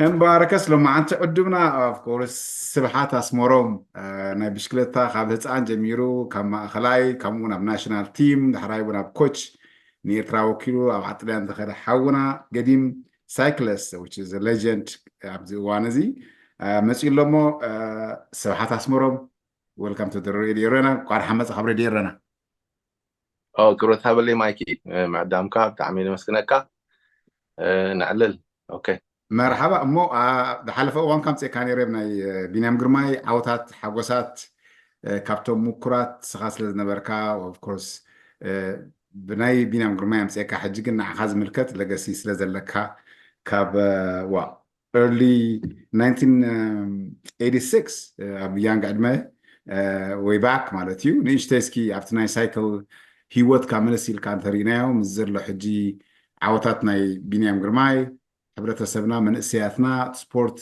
እምበኣርከስ ሎማዓንቲ ዕዱምና of course ስብሓት ኣስመሮም፣ እ፣ ናይ ብሽክለታ ካብ ህፃን ጀሚሩ ካብ ማእኸላይ፣ ከምኡ ናብ ናሽናል ቲም፣ ዳሕራይ እውን ኣብ ኮች ንኤርትራ ወኪሉ ኣብ ዓጥልያን ዝኸደ ሓውና ገዲም ሳይክለስ which is legend ኣብዚ እዋን እዚ፣ እ፣ መፂኡ ኣሎ እሞ፣ እ፣ ስብሓት ኣስመሮም welcome to the Radio ኤረና። እንኳን ሓመፃ ካብ ሬድዮ ኤረና። ኦ ክብረት ሃበለይ ማይኪ፣ እ፣ ምዕዳምካ ብጣዕሚ ነመስግነካ። እ፣ ነዕልል። ኦኬ። መርሓባ። እሞ፣ አ፣ ዝሓለፈ እዋን ከምፅእካ ነይረ ናይ፣ እ፣ ቢንያም ግርማይ ዓወታት ሓጎሳት፣ እ፣ ካብቶም ምኩራት ስኻ ስለ ዝነበርካ of course፣ እ፣ ብናይ ቢንያም ግርማይ ኣምፅእካ፣ ሕጂ ግን ንዓኻ ዝምልከት ለገሲ ስለ ዘለካ ካብ፣ እ፣ ዋ early nineteen eighty six፣ እ፣ ኣብ ያንግ ዕድመ፣ እ፣ ወይ ባክ ማለት እዩ። ንእሽተይ እስኪ ኣብቲ ናይ ሳይክል ህይወትካ መለስ ኢልካ እንተሪእናዮ ምስ ዘሎ ሕጂ ዓወታት ናይ ቢንያም ግርማይ፣ ሕብረተሰብና፣ መንእሰያትና፣ ስፖርት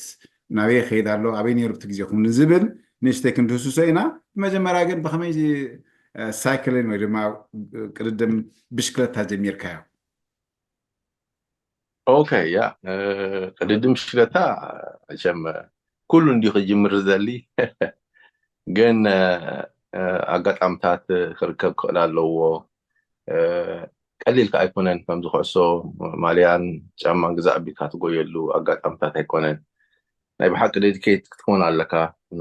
ናበይ ይኸይድ ኣሎ፣ ኣበይ ነይሩ እቲ ግዜኹም ንዝብል ንእሽተይ ክንድህስሶ ኢና። መጀመርያ ግን ብኸመይ፣ እ፣ ሳይክልን ወይ ድማ ቅድድም ብሽክለታ ጀሚርካዮ? ኦኬ፣ ያ፣ እ፣ ቅድድም ብሽክለታ መቸም ኩሉ እንዲዩ ክጅምር ዝደሊ። ግን፣ እ፣ እ፣ ኣጋጣምታት ክርከብ ክኽእል ኣለዎ። እ፣ ቀሊል ከኣ ኣይኮነን። ከምዚ ኩዕሶ ማልያን ጫማን ግዛእ ኣቢልካ ትጎየሉ ኣጋጣምታት ኣይኮነን። ናይ ብሓቂ ዴዲኬት ክትኮን ኣለካ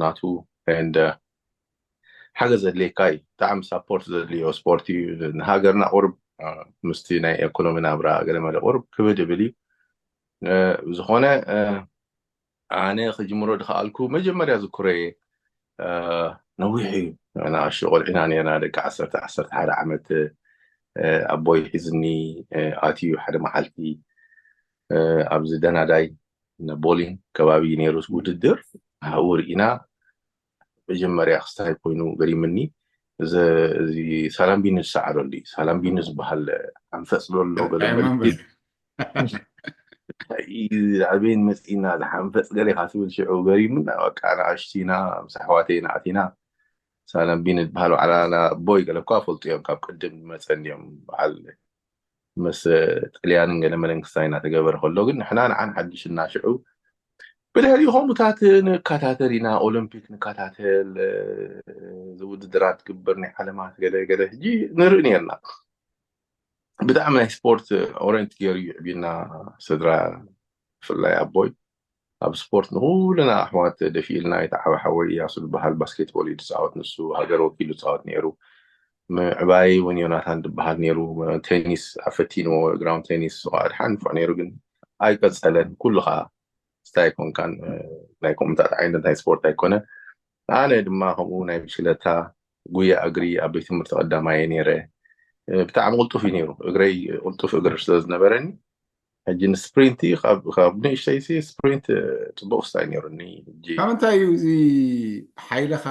ናቱ። And፣ እ፣ ሓገዝ ዘድልየካ እዩ። ብጣዕሚ ሳፖርት ዘድልዮ ስፖርት እዩ። ንሃገርና ቁርብ፣ እ፣ ምስቲ ናይ ኢኮኖሚ ናብራ ገለ መለ ቁርብ ክብድ ይብል እዩ። እ፣ ብዝኾነ፣ እ፣ ኣነ ክጅምሮ ድኸኣልኩ መጀመርያ ዝኩረየ፣ እ፣ ነዊሕ እዩ። ንኣሽቱ ቆልዑ ኢና ነርና፣ ደቂ ዓሰርተ፣ ዓሰርተ ሓደ ዓመት፣ እ፣ ኣቦይ ሒዝኒ፣ እ፣ ኣትዩ ሓደ መዓልቲ፣ እ፣ ኣብዚ ደናዳይ ቦሊን ከባቢ ነይሩ ውድድር፣ ኣብኡ ርኢና። መጀመርያ ክስታይ ኮይኑ ገሪምኒ። እዚ፣ እዚ ሳላምቢኒ ዝሰዓረሉ እዩ። ሳላምቢኒ ዝበሃል ሓንፈፅ ዶ ኣሎ ገለ I remember። መልክት ኣበይን መፂና ዝሓንፈፅ ገለ ኢኻ ትብል ሽዑ ገሪሙና። በቃ ንኣሽቱ ኢና ምስ ኣሕዋተይ ኢና ኣቲና። ሳላምቢኒ ዝበሃል በዓል ኣቦይ ገለ እኳ ፈልጡ እዮም፣ ካብ ቅድም ዝመፀ እንዲዮም። በዓል ምስ ጥልያንን ገለ መለን ክስታይ እናተገበረ ከሎ ግን ንሕና ንዓን ሓድሽ እና ሽዑ ብድሕሪኡ ከምኡታት ንከታተል ኢና፣ ኦሎምፒክ ንከታተል፣ እ፣ ዝውድድራት ትግበር ናይ ዓለማት ገለ ገለ ሕጂ ንርኢ ነርና። ብጣዕሚ ናይ ስፖርት ኦሬንት ገይሩ እዩ ዕብዩና። ስድራ ብፍላይ ኣቦይ ኣብ ስፖርት ንኩልና ኣሕዋት ደፊእልና። እቲ ዓቢ ሓወይ እያሱ ዝበሃል ባስኬትቦል እዩ ዝፃወት፣ ንሱ ሃገር ወኪሉ ይፃወት ነይሩ። ምዕባይ እውን ዮናታን ዝበሃል ነይሩ፣ ቴኒስ ኣፈቲንዎ፣ ግራውንድ ቴኒስ ኣድሓን ንፉዕ ነይሩ፣ ግን ኣይቀፀለን። ኩሉ ከዓ ስታይ ኣይኮንካን፣ እ፣ ናይ ከምኡታት ዓይነት ናይ ስፖርት ኣይኮነን። ኣነ ድማ ከምኡ ናይ ብሽክለታ፣ ጉያ እግሪ ኣብ ቤት ትምህርቲ ቀዳማየ ነይረ። እ፣ ብጣዕሚ ቅልጡፍ እዩ ነይሩ፣ እግረይ ቅልጡፍ እግሪ ስለ ዝነበረኒ። ሕጂ ንስፕሪንቲ ካብ፣ ካብ ንእሽተይሲ ስፕሪንት፣ እ፣ ፅቡቅ ስታይ ነይሩኒ። ሕጂ ካብ እንታይ እዩ እዚ ሓይልኻ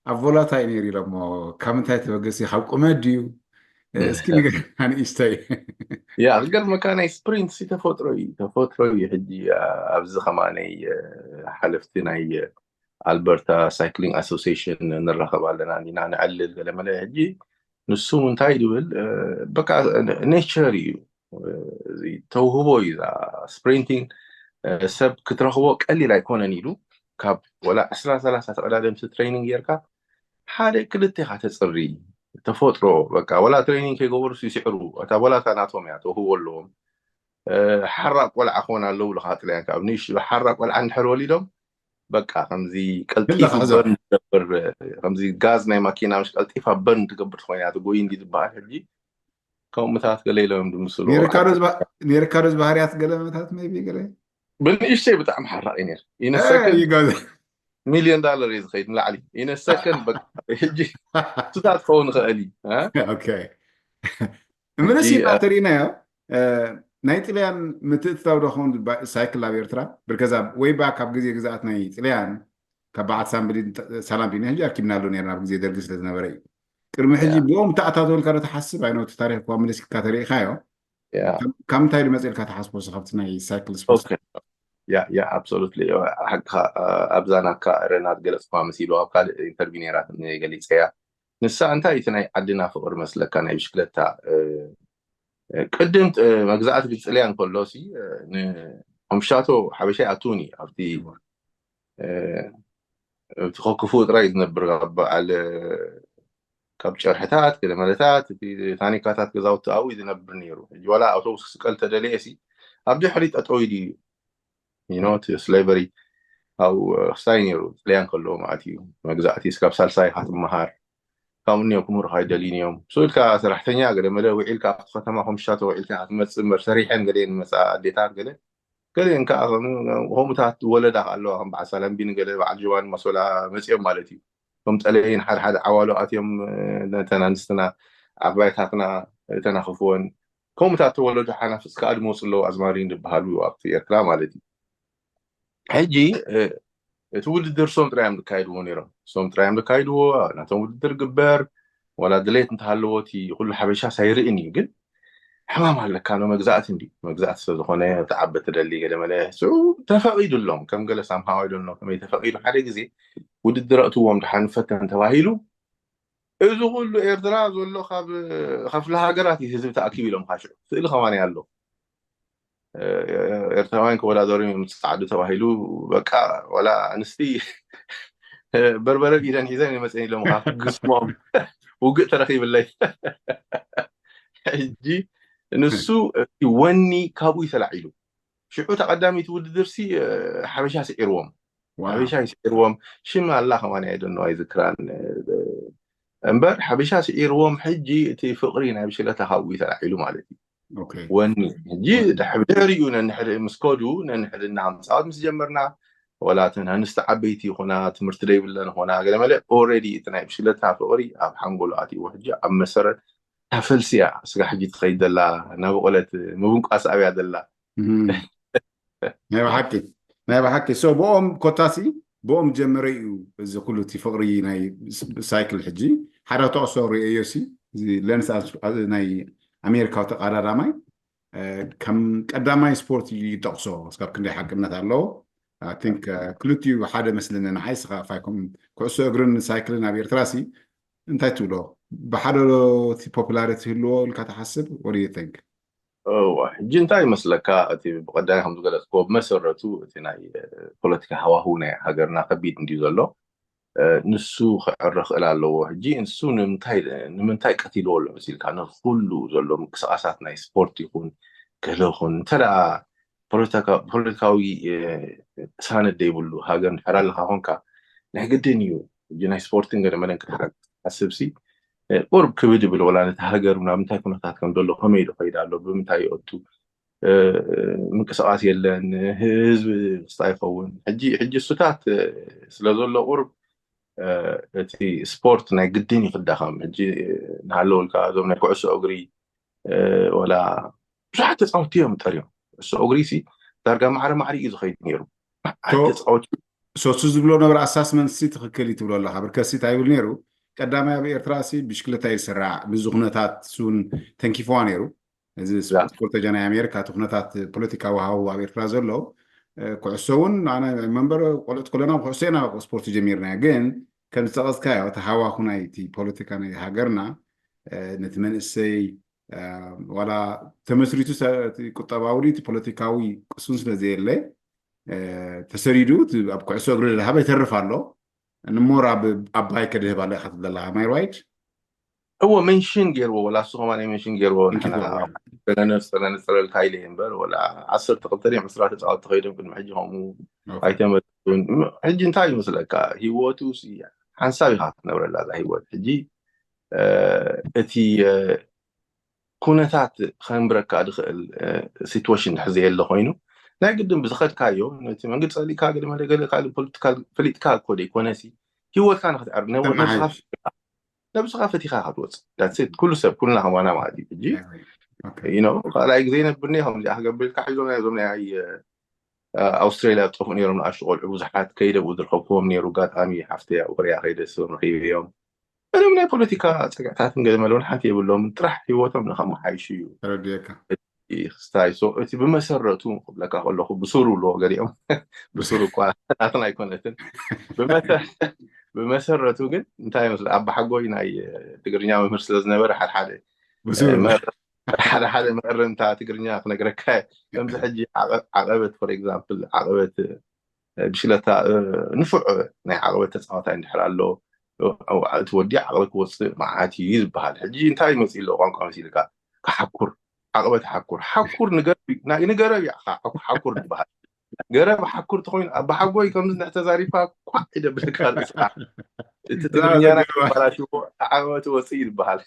ኣብ ቮላታይ ነይሩ ኢሎሞ? ካብ ምንታይ ተበገሲ? ካብ ቁመት ድዩ? እ፣ እስኪ ንገረና ንእሽተይ። ያ፣ ዝገርመካ ናይ ስፕሪንት ሲ ተፈጥሮ እዩ፣ ተፈጥሮ እዩ። ሕጂ፣ አ፣ ኣብዚ ከማነይ፣ እ፣ ሓለፍቲ ናይ፣ እ፣ ኣልበርታ ሳይክሊንግ ኣሶሲሽን ንራኸብ ኣለና፣ ኢና ንዕልል ገለ መለ። ሕጂ ንሱ እንታይ ይብል፣ እ፣ በቃ ኔቸር እዩ፣ እ፣ እዚ ተውህቦ እዩ። እዛ ስፕሪንቲንግ፣ እ፣ ሰብ ክትረኽቦ ቀሊል ኣይኮነን ኢሉ ካብ ወላ ዕስራ ሰላሳ ተቐዳደምቲ ትሬኒንግ ጌርካ ሓደ ክልተ ኢኻ ተፅሪ። ተፈጥሮ በቃ ወላ ትሬኒንግ ከይገበሩስ ይስዕሩ። እታ ወላ እታ ናቶም እያ፣ ተውህቦ ኣለዎም። እ፣ ሓራቅ ቆልዓ ክኾን ኣለዉ ኢልካ ጥልያን ካብ ንእሽቶ ሓራቅ ቆልዓ እንድሕር ወሊዶም በቃ ከምዚ ቀልጢፉ ክሕዞ። በርን ትገብር፣ ከምዚ ጋዝ ናይ ማኪና ምሽ ቀልጢፋ በርን ትገብር ትኾይና ትጎይ እንዲ ዝበሃል ሕጂ ከምኡታት ገለ ኢሎም ድምስሉ። ኔርካ ዶ ዝባ-፣ ኔርካ ዶ ዝባህርያት ገለ መታት maybe ገለ? ብንእሽተይ ብጣዕሚ ሓራቕ እዩ ነይሩ። ኢነ እ፣ ሰከንድ ይጋዘ። ሚልዮን ዳለር እዩ ዝኸይድ ንላዕሊ። ኢነ ሰከንድ በቃ ሕጂ እሱታት ክኸውን ይኽእል እዩ፣ እ? ኦኬ። እምርሲ ሕጂ፣ እ፣ እናተሪእናዮ፣ እ፣ ናይ ጥልያን ምትእትታው ዶ ኸውን ባ-፣ ሳይክል ኣብ ኤርትራ? ብርከዛ ወይ ባክ ኣብ ግዜ ግዝኣት ናይ ጥልያን ካብ በዓል ሳምብሊን ተ-፣ ሳላምቢኒ ሕጂ ኣርኪብናሉ ነይርና ኣብ ግዜ ደርጊ ስለ ዝነበረ እዩ። ቅድሚ ሕጂ ያ። ብኦም ተኣታተወልካ ዶ ትሓስብ? ኣይኖ እቲ ታሪኽ እኳ መሊስካ ተሪእኻዮ። ያ። ካብ፣ ካብ ምንታይ ድመጽ ኢልካ ትሓስቦ ንስኻ ኣብቲ ናይ ሳይክል ስፖርት? ኦኬ። ያ፣ ያ፣ absolutely። ሓቅኻ፣ እ፣ ኣብዛ ናትካ ረናት ገለጽኳ መሲሉ ኣብ ካልእ ኢንተርቪው ነይራት ገሊጸያ። ንሳ እንታይ እቲ ናይ ዓድና ፍቕሪ መስለካ ናይ ብሽክለታ፣ እ፣ እ፣ ቅድም፣ እ፣ መግዛእቲ ብጥልያን ከሎ ሲ፣ እ፣ ን-፣ ሆምሻቶ ሓበሻ ይኣትውን እዩ ኣብቲ እቲ ከክፉ ጥራይ ዝነብር በዓል ካብ ጨርሕታት ገለመለታት እቲ ታኒካታት ገዛውቲ ኣብኡ ዝነብር ነይሩ። ሕጂ ዋላ ኣውቶቡስ ክስቀል ተደለየ ሲ ኣብ ድሕሪ ጠጠው ኢሉ እዩ ኖ ስሌቨሪ ኣብኡ ክስታይ ነይሩ ጥልያን ከለዎ ማለት እዩ። መግዛእቲ እስካብ ሳልሳይ ኢኻ ትመሃር። ካብኡ እኒኦ ክምህሩኻ ይደልዩን እዮም። ስኡ ኢልካ ሰራሕተኛ ገለ መለ ውዒልካ ኣብቲ ከተማ ከምሻቶ ውዒልካ ክትመፅእ እምበር ሰሪሐን ገለ ንመፅኣ ኣዴታት ገለ ገሊአን ከዓ ከምኡታት ወለዳ ኣለዋ ከም በዓል ሳላምቢን ገለ በዓል ጆባን ማሶላ መፂኦም ማለት እዩ። ከም ጠለይን ሓደ ሓደ ዓዋሉ ኣትዮም ነተን ኣንስትና ዓባይታትና ተናኽፍወን ከምኡታት ተወለዱ ሓናፍፅ ከዓ ድመፁ ኣለዉ ኣዝማሪን ዝበሃሉ ኣብቲ ኤርትራ ማለት እዩ። ሕጂ እቲ ውድድር ሶም ጥራይ እዮም ዝካይድዎ ነይሮም። ሶም ጥራይ እዮም ዝካይድዎ። ናቶም ውድድር ግበር ዋላ ድሌት እንተሃለዎ እቲ ኩሉ ሓበሻ ሳይርእን እዩ ግን ሕማም ኣለካ ነው መግዛእት እንዲ መግዛእት ስለዝኾነ ተዓበ ትደሊ ገለ መለ ስዑ ተፈቒዱሎም ከም ገለ ሳምሃዋይ ደሎ ከመይ ተፈቒዱ ሓደ ግዜ ውድድር ኣእትዎም ድሓን ፈተን ተባሂሉ እዚ ኩሉ ኤርትራ ዘሎ ካብ ከፍለ ሃገራት እዩ ህዝቢ ተኣኪቡ ኢሎም ካሽዑ ስእሊ ከማን ኣሎ ኤርትራውያን ክወዳደሩ እዮም ፃዕዱ ተባሂሉ በቃ ወላ ኣንስቲ በርበረ ኢደን ሒዘን ይመፀን ኢሎም ግስሞም ውግእ ተረኪብለይ ሕጂ ንሱ ወኒ ካብኡ ተላዒሉ ሽዑ ተቀዳሚት ውድድር ሲ ሓበሻ ስዒርዎም ሓበሻ ይስዒርዎም ሽም ኣላ ከማን ኣይደኖ ኣይዝክራን እምበር ሓበሻ ስዒርዎም ሕጂ እቲ ፍቅሪ ናይ ብሽለታ ካብኡ ተላዒሉ ማለት እዩ ወኒ ሕጂ ድሕሪኡ ነንሕድ ምስ ከዱ ነንሕድና ምፃወት ምስ ጀመርና ወላ እተን ኣንስቲ ዓበይቲ ይኹና ትምህርቲ ዘይብለን ኾና ገለመለ ኦረዲ እቲ ናይ ብሽለታ ፍቕሪ ኣብ ሓንጎሉ ኣትዎ ሕጂ ኣብ መሰረት እታ ፈልሲ እያ ስጋ ሕጂ ትኸይድ ዘላ እናበቆለት ምብንቋስ ኣብያ ዘላ ናይ ብሓቂ ናይ ብሓቂ ሶ ብኦም ኮታሲ ብኦም ጀመረ እዩ እዚ ኩሉ እቲ ፍቕሪ ናይ ሳይክል ሕጂ ሓደ ተቕሶ ርእዮ ሲ ሌንስ ናይ ኣሜሪካዊ ተቃዳዳማይ ከም ቀዳማይ ስፖርት ይጠቕሶ ስካብ ክንደይ ሓቅነት ኣለዎ ቲንክ ክልቲኡ ሓደ መስለኒ ንዓይ ስኻ ፋይኩም ኩዕሶ እግርን ሳይክልን ኣብ ኤርትራ ሲ እንታይ ትብሎ ብሓደ እቲ ፖፑላሪቲ ህልዎ ኢልካ ትሓስብ what do you think ሕጂ እንታይ ይመስለካ እቲ ብቀዳሚ ከም ዝገለፅክዎ ብመሰረቱ እቲ ናይ ፖለቲካ ሃዋህው ናይ ሃገርና ከቢድ እንድዩ ዘሎ ንሱ ክዕረ ክእል ኣለዎ ሕጂ ንሱ ንምንታይ ቀቲልዎ ኣሎ መሲልካ ንኩሉ ዘሎ ምንቅስቃሳት ናይ ስፖርት ይኹን ገለ ኹን እንተ ፖለቲካዊ ሳነድ ዘይብሉ ሃገር እንድሕር ኣለካ ኮንካ ናይ ግድን እዩ ሕጂ ናይ ስፖርትን ገለ መለን ክትሓስብ ሲ ቁርብ ክብድ ይብል ወላ ነቲ ሃገር ናብ ምንታይ ኩነታት ከም ዘሎ ከመይ ኢሉ ከይድ ኣሎ ብምንታይ ይኦቱ ምንቅስቃስ የለን ህዝቢ ክስታ ይኸውን ሕጂ ሕጂ እሱታት ስለ ዘሎ ቁርብ እቲ ስፖርት ናይ ግድን ይክዳኸም ሕጂ ንሃለወልካ እዞም ናይ ኩዕሶ እግሪ ወላ ብዙሓት ተፃወቲ እዮም ጠርዮም ኩዕሶ እግሪ ሲ ዳርጋ ማዕረ ማዕሪ እዩ ዝኸይድ ነይሩ ተፃወቲ ሶሱ ዝብሎ ነበር ኣሳስመንት ሲ ትክክል እዩ ትብሎ ኣለካ ብርከሲ እንታይ ይብል ነይሩ ቀዳማይ ኣብ ኤርትራ ሲ ብሽክለታ ይስራዕ ምስዚ ኩነታት ሱን ተንኪፍዋ ነይሩ እዚ ስፖርተኛ ናይ ኣሜሪካ እቲ ኩነታት ፖለቲካዊ ሃው ኣብ ኤርትራ ዘሎ ኩዕሶ እውን ኣነ መንበር ቆልዑት ከለና ኩዕሶ ኢና ስፖርት ጀሚርና ግን ከም ዝጠቐስካዮ እቲ ሃዋኹ ናይ እቲ ፖለቲካ ናይ ሃገርና ነቲ መንእሰይ ዋላ ተመስሪቱ ቁጠባዊ እቲ ፖለቲካዊ ቅሱን ስለ ዘየለ ተሰሪዱ ኣብ ኩዕሶ እግሪ ዝሃበ ይተርፍ ኣሎ ንሞር ኣብ ኣባይ ከድህብ ኣሎ ኢካ ትብለላ ማይ ራይት እዎ መንሽን ገይርዎ ወላ እሱ ከማን መንሽን ገይርዎ ንሕና ገለነፅረልካ ኢለ እምበር ወላ ዓሰርተ ክልተ ድዮም ዕስራ ተፃወቲ ከይዶም ቅድሚ ሕጂ ከምኡ ኣይተመልሱን ሕጂ እንታይ ይመስለካ ሂወቱ ሓንሳብ ኢካ ክትነብረላ እዛ ሂወት ሕጂ እቲ ኩነታት ከንብረካ ዝኽእል ሲትዌሽን ድሕር ዘየለ ኮይኑ ናይ ግድን ብዝኸድካዮ ነቲ መንገዲ ፀሊእካ ገለ መለ ገለ ካልእ ፖለቲካል ፈሊጥካ እኮ ዘይኮነሲ ሂወትካ ንክትዕር ነብስኻ ነብስኻ ፈቲኻ ክትወፅእ ዳትሴት ኩሉ ሰብ ኩልና ከማና ማለት እዩ ሕጂ ካልኣይ ግዜ ነብርኒ ከምዚኣ ክገብር ኢልካ ሕዞም ናይዞም ናይ ኣውስትራሊያ ዝጠፍኡ ነይሮም ንኣሽቱ ቆልዑ ብዙሓት ከይደ ብኡ ዝረኸብክዎም ነይሩ ኣጋጣሚ ሓፍተይ ኣብኡ ኮርያ ከይደ ስም ረኺበዮም ምንም ናይ ፖለቲካ ፀግዕታትን ገለ መለውን ሓንቲ የብሎም ጥራሕ ሂወቶም ንከመሓይሹ እዩ ተረዲየካ ክስታይ ሶ እቲ ብመሰረቱ ክብለካ ከለኹ ብሱሩ ኣለዎ ገሊኦም ብሱሩ እኳ ናትና ኣይኮነትን ብመሰረቱ ግን እንታይ ይመስል ኣባሓጎይ ናይ ትግርኛ መምህር ስለ ዝነበረ ሓደ ሓደ ሓደ ሓደ መእረምታ ትግርኛ ክነግረካ እየ። ከምዚ ሕጂ ዓቐ- ዓቐበት for example ዓቐበት ብሽለታ ንፉዕ ናይ ዓቐበት ተፃዋታይ እንድሕር ኣሎ እቲ ወዲ ዓቐበት ክወፅእ መዓት እዩ ዝበሃል። ሕጂ እንታይ ይመፅእ ኣሎ ቋንቋ መሲልካ ክሓኩር ዓቐበት ሓኩር ሓኩር ንገረብ ሓኩር ዝበሃል ገረብ ሓኩር ተኮይኑ ኣባሓጎይ ከምዚ እንድሕር ተዛሪብካ ኳዕ ይደብልካ ርእስካ እቲ ትግርኛና ባላሽዎ ዓቐበት ወፅእ ይበሃል።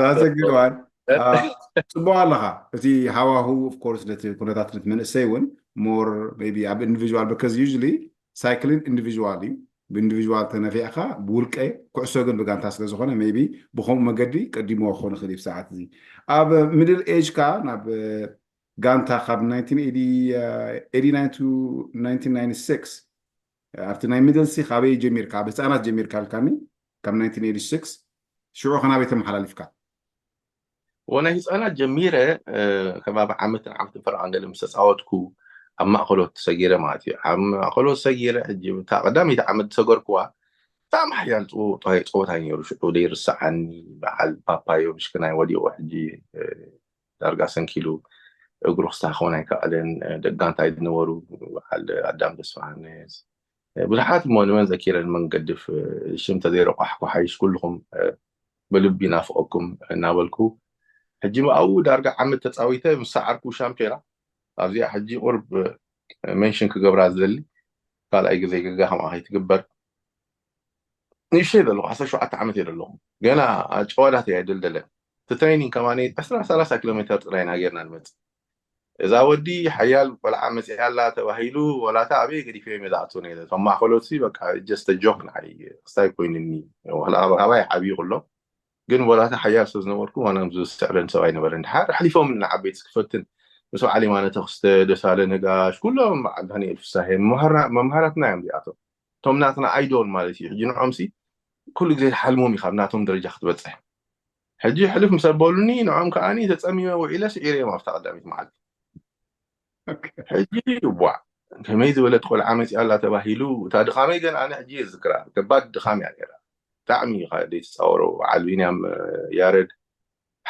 ዛሰግድዋን ጽቡቅ ኣለኻ። እቲ ሃዋሁ of course ነቲ ኩነታት ነቲ መንእሰይ እውን more maybe ኣብ individual because usually cycling individual እዩ። ብindividual ተነፊዕካ ብውልቀ ኩዕሶ ግን ብጋንታ ስለ ዝኾነ maybe ብከምኡ መገዲ ቀዲሞ ክኾን ይኽእል እዩ ብሰዓት እዚ ኣብ middle age ካ ናብ ጋንታ ካብ nineteen eighty-nine to nineteen ninety-six ኣብቲ ናይ middle ሲ ካበይ ጀሚርካ ኣብ ህፃናት ጀሚርካ ኣልካኒ ካብ nineteen eighty-six ሽዑ ከናበይ ተመሓላሊፍካ ወናይ ህፃናት ጀሚረ ከባቢ ዓመትን ዓመትን ፈረቓን ገለ ምስ ተፃወትኩ ኣብ ማእኸሎት ሰጊረ ማለት እዩ ኣብ ማእኸሎት ሰጊረ ሕጂ እታ ቀዳመይቲ ዓመት ዝሰገርኩዋ ብጣዕሚ ሓያል ፀወታ እዩ ነይሩ ሽዑ ዘይርሰዓኒ በዓል ፓፓዮ ምሽክናይ ወዲቑ ሕጂ ዳርጋ ሰንኪሉ እግሩ ክስተኻኸል ኣይከኣለን ደጋንታይ ዝነበሩ በዓል ኣዳም ተስፋሃንስ ብዙሓት እሞ ንመን ዘኪረ ንመን ገድፍ ሽም ተዘይረቋሕኩ ሓይሽ ኩልኹም ብልቢ ናፍቐኩም እናበልኩ ሕጂ ኣብኡ ዳርጋ ዓመት ተፃዊተ ምስ ሰዓርኩ ሻምፒዮና ኣብዚኣ ሕጂ ቁርብ mention ክገብራ ዝደሊ ካልኣይ ግዜ ገጋ ከምኣ ከይትግበር ንእሽተይ ዘለኹ ዓሰርተ ሸውዓተ ዓመት እየ ዘለኹ ገና ጨዋዳት እየ ኣይደልደለን እቲ training ከማኒ ዕስራ ሰላሳ ኪሎ ሜትር ጥራይ ኢና ጌርና ንመፅእ እዛ ወዲ ሓያል ቆልዓ መፅያ ኣላ ተባሂሉ ወላታ ኣበይ ገዲፈዮም እየ ዝኣትዎ ነይረ እቶም ማእኸሎት ሲ በቃ just a joke ንዓይ ክስታይ ኮይኑኒ ዋላ ኣባይ ዓብዩ ኩሎ ግን ወላታ ሓያል ስለ ዝነበርኩ ዋላ ዝስዕረን ሰብ ኣይነበረን ድሓር ኣሕሊፎም ንዓበይቲ ክፈትን ምስ በዓል የማነ ተኽስተ ደሳለ ነጋሽ ኩሎም በዓል ዳንኤል ፍሳሄ መምሃራትና እዮም እዚኣቶም እቶም ናትና idol ማለት እዩ ሕጂ ንዖም ሲ ኩሉ ግዜ ትሓልሞም ኢኻ ኣብ ናቶም ደረጃ ክትበፅሕ ሕጂ ሕልፍ ምስ ኣበሉኒ ንዖም ከዓኒ ተፀሚመ ውዒለ ስዒረዮም ኣብታ ቀዳሚት መዓልቲ ሕጂ ዋዕ ከመይ ዝበለት ቆልዓ መፂኣ ኣላ ተባሂሉ እታ ድኻመይ ገን ኣነ ሕጂ የዝክራ ከባድ ድኻም እያ ነይራ ብጣዕሚ እዩ ከዓ ዘይትፃወሮ በዓል ቢንያም ያረድ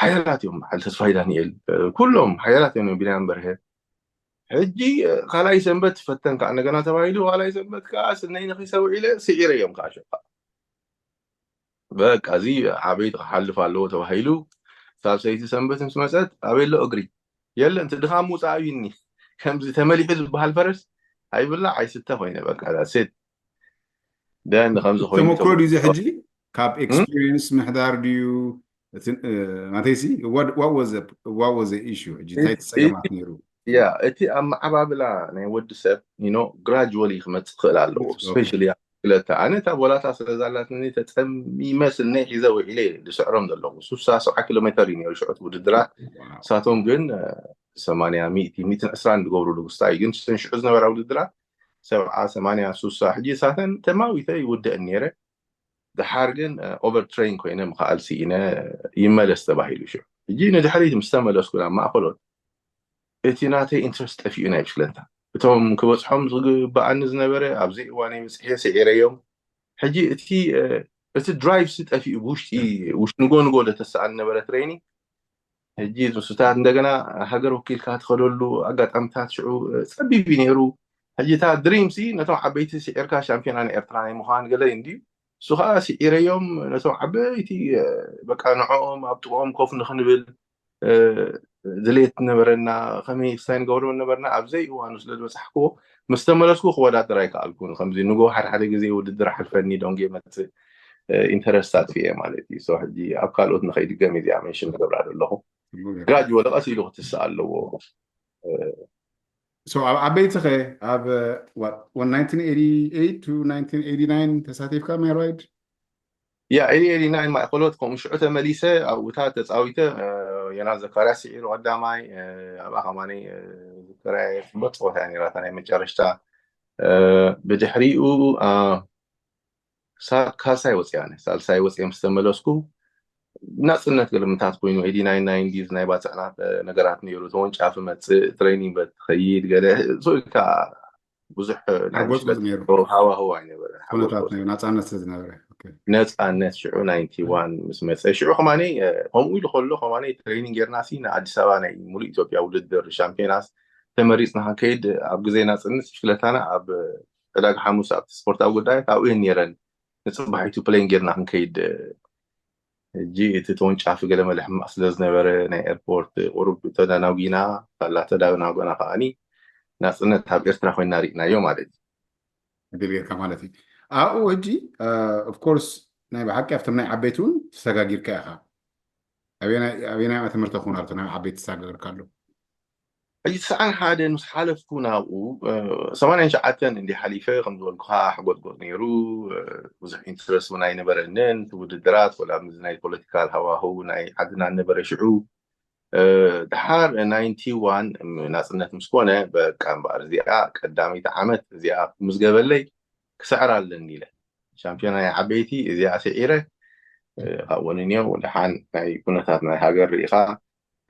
ሓያላት እዮም በዓል ተስፋይ ዳንኤል ኩሎም ሓያላት እዮም ቢንያም በርሀ ሕጂ ካልኣይ ሰንበት ፈተን ከዓ እንደገና ተባሂሉ ካልኣይ ሰንበት ከዓ ስነይ ነኺሰ ውዒለ ስዒረዮም ከዓ ሸፋ በቃ እዚ ዓበይቲ ክሓልፍ ኣለዎ ተባሂሉ ሳልሰይቲ ሰንበት ምስ መፀት ኣበይ ኣሎ እግሪ የለን እቲ ድኻም ውፃእ ኣብዩኒ ከምዚ ተመሊሑ ዝበሃል ፈረስ ኣይብላዕ ኣይስተ ኮይነ በቃ ሴት ደን ከምዚ ኮይኑ ተመክሮ ድዩ ሕጂ ካብ experience ምሕዳር ድዩ ማተይሲ what was the issue ሕጂ እንታይ ፀገማት ነይሩ ያ እቲ ኣመዓባብላ ናይ ወዲ ሰብ you know gradually ክመፅእ ክእል ኣለዎ especially ክለተ ኣነ እታ ቦላታ ስለ ዛላትኒ ተፀሚመ ስነይ ሒዘ ውዒለ ዝስዕሮም ዘለኹ ሱሳ ሰብዓ ኪሎ ሜተር እዩ ነይሩ ሽዑት ውድድራት እሳቶም ግን ሰማንያ ሚእቲ ሚእትን ዕስራን ዝገብሩሉ ክስታይ ግን ሽዑ ዝነበራ ውድድራት ሰብዓ ሰማንያ ሱሳ ሕጂ እሳተን ተማዊተ ይውደእን ነይረ ድሓር ግን over train ኮይነ ምክኣል ስኢነ ይመለስ ተባሂሉ ሽዑ ሕጂ ንድሕሪት ምስ ተመለስኩ ናብ ማእኸሎት እቲ ናተይ interest ጠፊኡ ናይ ብሽክለታ እቶም ክበፅሖም ዝግበኣኒ ዝነበረ ኣብዚ እዋነይ በፂሐ ስዒረዮም ሕጂ እቲ እቲ drive ሲ ጠፊኡ ብውሽጢ ውሽ ንጎ ንጎ ለተሰኣን ነበረ training ሕጂ ምስታት እንደገና ሃገር ወኪልካ ትኸደሉ ኣጋጣሚታት ሽዑ ፀቢብ እዩ ነይሩ ሕጂ እታ dream ሲ ነቶም ዓበይቲ ስዒርካ ሻምፒዮና ንኤርትራ ናይ ምዃን ገለ እንድዩ እሱ ከዓ ስዒረዮም ነቶም ዓበይቲ በቃ ንዕኦም ኣብ ጥቕኦም ኮፍ ንክንብል ድሌት ነበረና ከመይ ክስታይ ንገብሮ ነበርና ኣብዘይ እዋኑ ስለ ዝበፃሕክዎ ምስ ተመለስኩ ክወዳደር ኣይከኣልኩን ከምዚ ንጎ ሓደ ሓደ ግዜ ውድድር ሓልፈኒ ደንጌ መፅእ interest ኣጥፊኤ ማለት እዩ ሕጂ ኣብ ካልኦት ንኸይድገም እዚኣ mention ክገብራ ዘለኹ gradually ቀስ ኢሉ ክትስእ ኣለዎ ዓበይትኸ ኣብ nineteen eighty-eight to nineteen eighty-nine ተሳቲፍካ my ride ያ eighty eighty-nine ማእኸሎት ከምኡ ሽዑ ተመሊሰ ኣብኡታት ተፃዊተ ዮናስ ዘካርያስ ስዒሩ ቀዳማይ ኣብኣ ከማኒ ዘካርያ ፅቡቅ ፀወታ እያ ነይራታ ናይ መጨረሽታ ብድሕሪኡ ሳልሳይ ወፅያ ሳልሳይ ወፅየ ምስ ተመለስኩ ናፅነት ገለምታት ኮይኑ eighty-nine nineties ናይ ባፅዕና ነገራት ነይሩ ተወንጫፊ መፅእ training በት ትኸይድ ገለ ኢልካ ብዙሕ ሃዋህው ኣይነበረ ናፃነት ዝነበረ ነፃነት ሽዑ ናይንቲ ዋን ምስ መፀ ሽዑ ከማኒ ከምኡ ኢሉ ከሎ ከማኒ ትሬኒንግ ጌርና ሲ ንኣዲስ ኣበባ ናይ ሙሉእ ኢትዮጵያ ውድድር ሻምፒዮናስ ተመሪፅና ክንከይድ ኣብ ግዜ ናፅነት ሽክለታና ኣብ ዕዳጋ ሓሙስ ኣብቲ ስፖርታዊ ጉዳያት ኣብኡ እየን ነይረን። ንፅባሒቱ ፕሌን ጌርና ክንከይድ ሕጂ እቲ ተወንጫፊ ገለመለ ሕማቕ ስለ ዝነበረ ናይ ኤርፖርት ቁሩብ ተዳናጒና ሳላ ተዳናጎና ከዓኒ ናፅነት ኣብ ኤርትራ ኮይና ርኢናዮ ማለት እዩ። ዕድል ጌርካ ማለት እዩ ኣብኡ ሕጂ ኦፍኮርስ ናይ ብሓቂ ኣብቶም ናይ ዓበይቲ እውን ተሰጋጊርካ ኢኻ ኣበየናይ ዓመተ ምህረት ክኾን ኣሎ ናይ ዓበይቲ ተሰጋገርካሉ ሕጂ ትስዓን ሓደን ምስ ሓለፍኩ ናብኡ ሰማንያን ሸዓተን እንዲ ሓሊፈ ከም ዝበልኩኻ ሕጎጥጎጥ ነይሩ ብዙሕ ኢንትረስት እውን ኣይነበረንን እቲ ውድድራት ወላ ምስ ናይ ፖለቲካል ሃዋህው ናይ ዓድና ነበረ ሽዑ ድሓር ናይንቲ ዋን ናፅነት ምስ ኮነ በቃ እምበኣር እዚኣ ቀዳመይቲ ዓመት እዚኣ ክምዝገበለይ ክስዕር ኣለኒ ኢለ ሻምፒዮና ናይ ዓበይቲ እዚኣ ስዒረ ካብኡ ንንየው ድሓን ናይ ኩነታት ናይ ሃገር ርኢኻ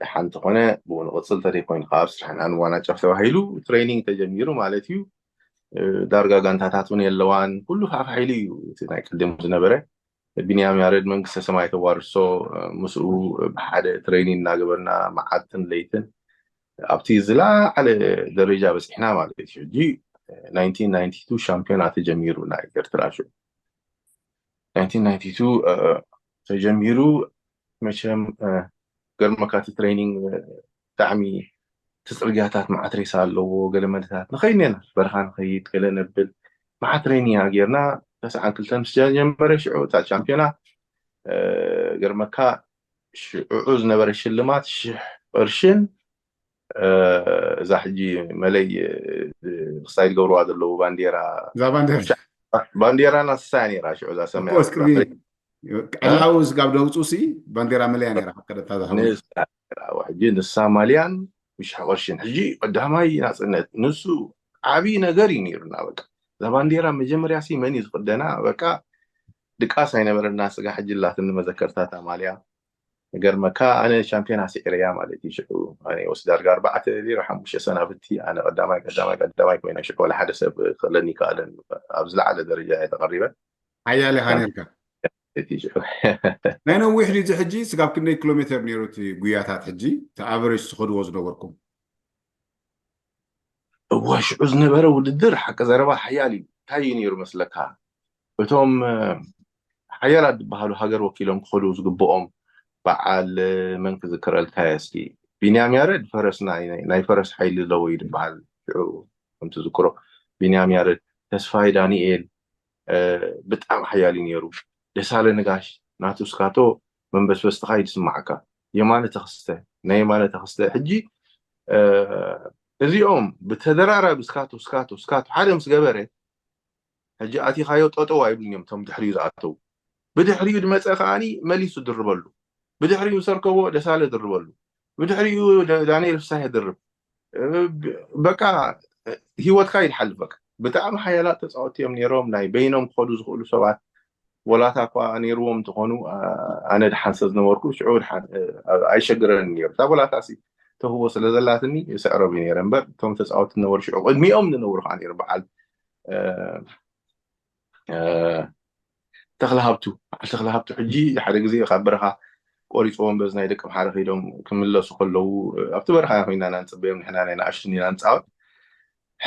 ድሓን ተኾነ ብኡ ንቕፅል ተደይኮይኑ ካብ ስራሕና ንዋናጨፍ ተባሂሉ ትሬኒንግ ተጀሚሩ ማለት እዩ ዳርጋ ጋንታታት እውን የለዋን ኩሉ ፋሕፋሕ ኢሉ እዩ እቲ ናይ ቅድም ዝነበረ ቢንያም ያረድ መንግስተ ሰማይ ተዋርሶ ምስኡ ብሓደ ትሬኒንግ እናገበርና መዓልትን ለይትን ኣብቲ ዝለዓለ ደረጃ በፂሕና ማለት እዩ ሕጂ ናይንቲን ናይንቲ ቱ ሻምፒዮና ተጀሚሩ ናይ ኤርትራ ሽዑ ናይንቲን ናይንቲ ቱ ተጀሚሩ መቸም ገርመካ እቲ ትሬኒንግ ብጣዕሚ እቲ ፅርግያታት መዓት ሬሳ ኣለዎ ገለ መለታት ንኸይድ ኔና በረኻ ንኸይድ ገለ ነብል መዓት ትሬኒንግ ጌርና ተስዓን ክልተን ምስ ጀመረ ሽዑ እታ ሻምፒዮና ገርመካ ሽዑ ዝነበረ ሽልማት ሽሕ ቅርሽን እዛ ሕጂ መለይ ክሳይ ዝገብርዋ ዘለዉ ባንዴራ እዛ ባንዴራ ባንዴራ ናስሳያ ነራ ሽዑ እዛ ሰማያ ኦስክሪ ዕላዊ ስጋብ ደውፁ ሲ ባንዴራ መለያ ነራ ቀደታ ዝሃው ንሳ ነራ ሕጂ ንሳ ማልያን ብሽሕ ቅርሽን ሕጂ ቀዳማይ ናፅነት ንሱ ዓብዪ ነገር እዩ ነይሩና በቃ እዛ ባንዴራ መጀመርያ ሲ መን እዩ ዝኽደና በቃ ድቃስ ኣይነበረና ስጋ ሕጂ ላትኒ መዘከርታታ ማልያ ገርመካ ኣነ ሻምፒዮን ኣስዒረያ ማለት እዩ ሽዑ ኣነ ወስ ዳርጋ ኣርባዕተ ሊሮ ሓሙሽተ ሰናብቲ ኣነ ቀዳማይ ቀዳማይ ቀዳማይ ኮይነ ሽዑ ወላ ሓደ ሰብ ክእለኒ ይከኣለን ኣብ ዝለዓለ ደረጃ እየ ተቐሪበ ሓያል ኢኻ ነርካ እቲ ሽዑ ናይ ነዊሕ ድዩ እዚ ሕጂ ስጋብ ክንደይ ኪሎ ሜትር ነይሩ እቲ ጉያታት ሕጂ እቲ ኣቨሬጅ ትኸድዎ ዝነበርኩም እወ ሽዑ ዝነበረ ውድድር ሓቂ ዘረባ ሓያል እዩ እንታይ እዩ ነይሩ መስለካ እቶም ሓያላት ዝበሃሉ ሃገር ወኪሎም ክኸዱ ዝግብኦም በዓል መን ክዝክረልካ እየ እስኪ ቢንያም ያረድ ፈረስ ናይ ፈረስ ሓይሊ ኣለዎ እዩ ዝበሃል ሽዑ ከም ትዝክሮ ቢንያም ያረድ ተስፋይ ዳንኤል ብጣዕሚ ሓያል እዩ ነይሩ ደሳለ ነጋሽ ናቱ ስካቶ መንበስበስ ተኻይድ ስማዓካ የማነ ተኽስተ ናይ የማነ ተኽስተ ሕጂ እዚኦም ብተደራራቢ ስካቶ ስካቶ ስካቶ ሓደ ምስ ገበረ ሕጂ ኣቲኻዮ ጠጠው ኣይብሉን እዮም እቶም ድሕሪኡ ዝኣተው ብድሕሪኡ ድመፀ ከዓኒ መሊሱ ድርበሉ ብድሕሪኡ ዝሰርከቦ ደሳለ ድርበሉ ብድሕሪኡ ዳንኤል ፍሳሄ ድርብ በቃ ህይወትካ ይድሓልፍ በቃ ብጣዕሚ ሓያላት ተፃወቲ እዮም ነይሮም ናይ በይኖም ክኸዱ ዝኽእሉ ሰባት ወላታ እኳ ነይርዎም እንትኾኑ ኣነ ድሓን ሰብ ዝነበርኩ ሽዑ ኣይሸግረን ነይሩ እታ ወላታ ተህቦ ስለ ዘላትኒ ይስዕሮም እዩ ነይረ እምበር እቶም ተፃወቲ ዝነበሩ ሽዑ ቅድሚኦም ዝነበሩ ከዓ ነይሩ በዓል ተኽለሃብቱ በዓል ተኽለሃብቱ ሕጂ ሓደ ግዜ ካብ በረኻ ቆሪፅዎም በዚ ናይ ደቂ ምሓረ ከይዶም ክምለሱ ከለዉ ኣብቲ በረኻ ኮይና ኢና ንፅበዮም ንሕና ናይ ንኣሽቱን ኢና ንፃወት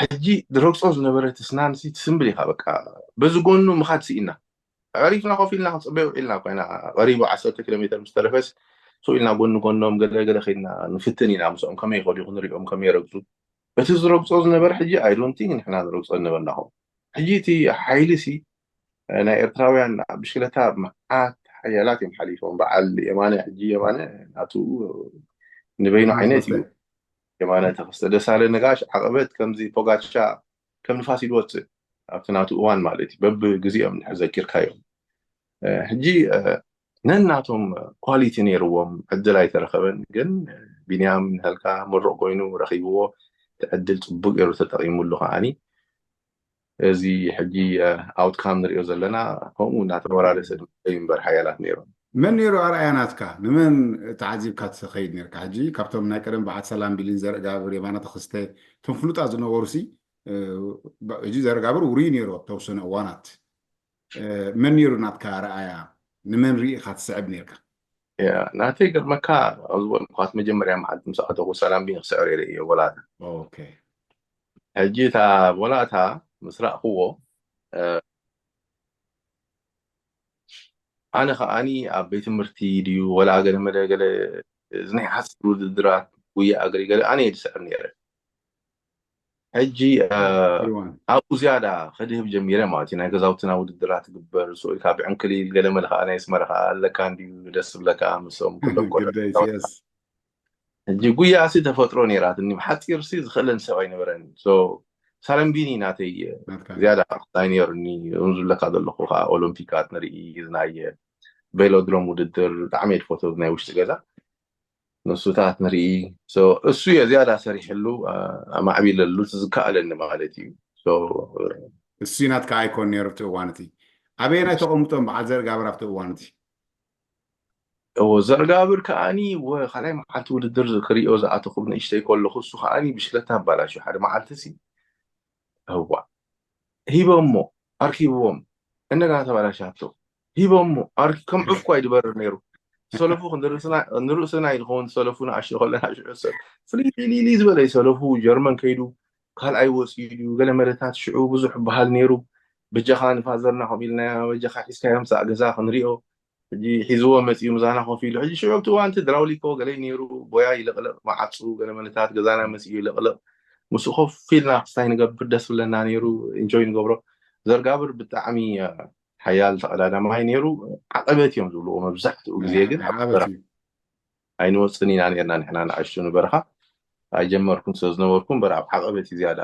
ሕጂ ድረግፆ ዝነበረ እቲ ስናንሲ ትስምብል ኢኻ በቃ በዚ ጎኑ ምኻድ ስኢና ኣዕሪፍና ኮፍ ኢልና ክንፅበዮ ውዒልና ኮይና ቀሪቡ ዓሰርተ ኪሎ ሜትር ምስ ተረፈስ ስው ኢልና ጎኒ ጎኖም ገለ ገለ ከይድና ንፍትን ኢና ምስኦም ከመይ ይኸዱ ክንሪኦም ከመይ ረግፁ እቲ ዝረግፆ ዝነበረ ሕጂ ኣይዶንቲንግ ንሕና ንረግፆ ዝነበርናኹም ሕጂ እቲ ሓይሊ ሲ ናይ ኤርትራውያን ብሽክለታ መዓት ሓያላት እዮም ሓሊፎም በዓል የማነ ሕጂ የማነ ናቱ ንበይኑ ዓይነት እዩ የማነ ተኸስተ ደሳለ ነጋሽ ዓቐበት ከምዚ ፖጋቻ ከም ንፋስ ይድወፅእ ኣብቲ ናቱ እዋን ማለት እዩ በብግዜኦም ንድሕር ዘኪርካዮም ሕጂ ነናቶም ኳሊቲ ነይርዎም ዕድል ኣይተረኸበን ግን ቢንያም ንሀልካ ምሩቕ ኮይኑ ረኺብዎ እቲ ዕድል ፅቡቅ ገይሩ ተጠቂሙሉ ከዓኒ እዚ ሕጂ ኣውትካም ንሪኦ ዘለና ከምኡ እናተወራረሰ እምበር ሓያላት ነይሮም መን ነይሩ ኣርኣያ ናትካ ንመን ተዓዚብካ ትኸይድ ነርካ ሕጂ ካብቶም ናይ ቀደም በዓል ሰላም ቢሊን ዘርጋብር የማነ ተኽስተ እቶም ፍሉጣት ዝነበሩ ሲ ሕጂ ዘርጋብር ውሩይ ነይሩ ተወሰነ እዋናት መን ነይሩ ናትካ ረኣያ? ንመን ርኢኻ ትስዕብ ነርካ? ናተይ ገርመካ፣ ኣብ ዝበልኩካ መጀመርያ መዓልቲ ምስ ኣተኹ ሰላም ቢኒ ክስዕር የለ እዮ ወላታ። ሕጂ እታ ወላታ ምስ ረእኽዎ፣ ኣነ ከዓኒ ኣብ ቤት ትምህርቲ ድዩ ወላ ገለ መለ ገለ፣ እዚ ናይ ሓፂር ውድድራት፣ ጉያ እግሪ ገለ ኣነ እየ ዝስዕር ነይረ። ሕጂ ኣብኡ ዝያዳ ከድህብ ጀሚረ ማለት እዩ። ናይ ገዛውትና ውድድራት ትግበር፣ ስኡ ኢልካ ብዕንክሊል ገለ መለ ከዓ ናይ ኣስመራ ከዓ ኣለካ እንድዩ፣ ደስ ዝብለካ ምስኦም ኩሎም ቆልዑ። ሕጂ ጉያ ሲ ተፈጥሮ ነይራትኒ፣ ሓፂር ሲ ዝኽእለን ሰብ ኣይነበረን። ሳለምቢኒ ናተይ ዝያዳ ክታይ ነይሩኒ። ዝብለካ ዘለኹ ከዓ ኦሎምፒካት ንርኢ፣ ናይ ቬሎድሮም ውድድር ብጣዕሚ እየ ዝፈትዎ፣ ናይ ውሽጢ ገዛ ንሱታት ንርኢ። እሱ እየ ዝያዳ ሰሪሕሉ፣ ኣማዕቢለሉ፣ ዝከኣለኒ ማለት እዩ። እሱ ናትካ ኣይኮን ነይሩ እቲ እዋን እቲ። ኣበየናይ ተቐምጦም በዓል ዘርጋብር ኣብቲ እዋን እቲ? እዎ፣ ዘርጋብር ከዓኒ ወ-፣ ካልኣይ መዓልቲ ውድድር ክሪኦ ዝኣተኹ ንእሽተይ ከለኹ፣ እሱ ከዓኒ ብሽክለታ ኣባላሽዩ ሓደ መዓልቲ ሲ። እዋ፣ ሂቦሞ፣ ኣርኪብዎም፣ እንደገና ተባላሻቶ፣ ሂቦሞ፣ ኣርኪ-፣ ከም ዑፍ እኳ እዩ ዝበርር ነይሩ። ሰለፉ ንርእስና፣ ንርእስና እዩ ዝኸውን፣ ሰለፉ ንኣሽቱ ከለና ሽዑ ሰብ ፍልይ ፍልይ ዝበለ እዩ ሰለፉ። ጀርመን ከይዱ ካልኣይ ወፂኡ ድዩ ገለ መለታት ሽዑ ብዙሕ በሃል ነይሩ። በጃኻ ንፋዘርና ከምኡ ኢልና፣ በጃኻ ሒዝካዮ ምፃእ ገዛ ክንሪኦ። ሕጂ ሒዝዎ መፂኡ ምሳና ኮፍ ኢሉ። ሕጂ ሽዑ ኣብቲ እዋን እቲ ድራውሊኮ ገለ እዩ ነይሩ፣ ቦያ ይልቕልቕ፣ መዓፁ ገለ መለታት ገዛና መፂኡ ይልቕልቕ። ምስኡ ኮፍ ኢልና ክስታይ ንገብር ደስ ብለና ነይሩ፣ ኢንጆይ ንገብሮ። ዘርጋብር ብጣዕሚ ሓያል ተቐዳዳማይ ነይሩ። ዓቐበት እዮም ዝብልዎ መብዛሕትኡ ግዜ፣ ግን ኣብ ዓቐበት ስራሕ እዩ። ኣይንወፅን ኢና ነርና ንሕና ንኣሽቱ ንበረኻ ኣይጀመርኩን ስለ ዝነበርኩ እምበር ኣብ ዓቐበት እዩ ዝያዳ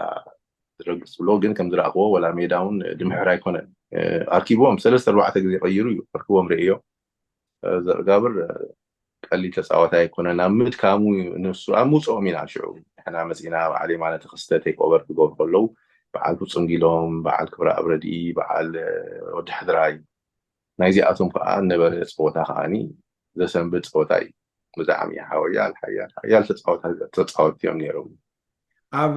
ዝረግፅ ዝብሎ፣ ግን ከም ዝረእኽዎ ወላ ሜዳ እውን ድምሕር ኣይኮነን። ኣርኪብዎም ሰለስተ ኣርባዕተ ግዜ ቀይሩ እዩ ኣርክቦም ርእዮ። ዘርጋብር ቀሊል ተፃዋታይ ኣይኮነን። ኣብ ምድካሙ እዩ ንሱ፣ ኣብ ምውፅኦም ኢና ሽዑ ንሕና መፂና፣ በዓል የማነ ተኸስተ ቴክ ኦቨር ክገብሩ ከለዉ፣ በዓል ፍፁም ጊሎም፣ በዓል ክብረ ኣብረዲ፣ በዓል ወዲ ሕድራይ፣ ናይዚኣቶም ከዓ ነበረ ፀወታ ከዓኒ ዘሰንብድ ፀወታ እዩ። ብጣዕሚ ሓያል ሓያል ሓያል ተፃወታ-፣ ተፃወትቲ እዮም ነይሮም። ኣብ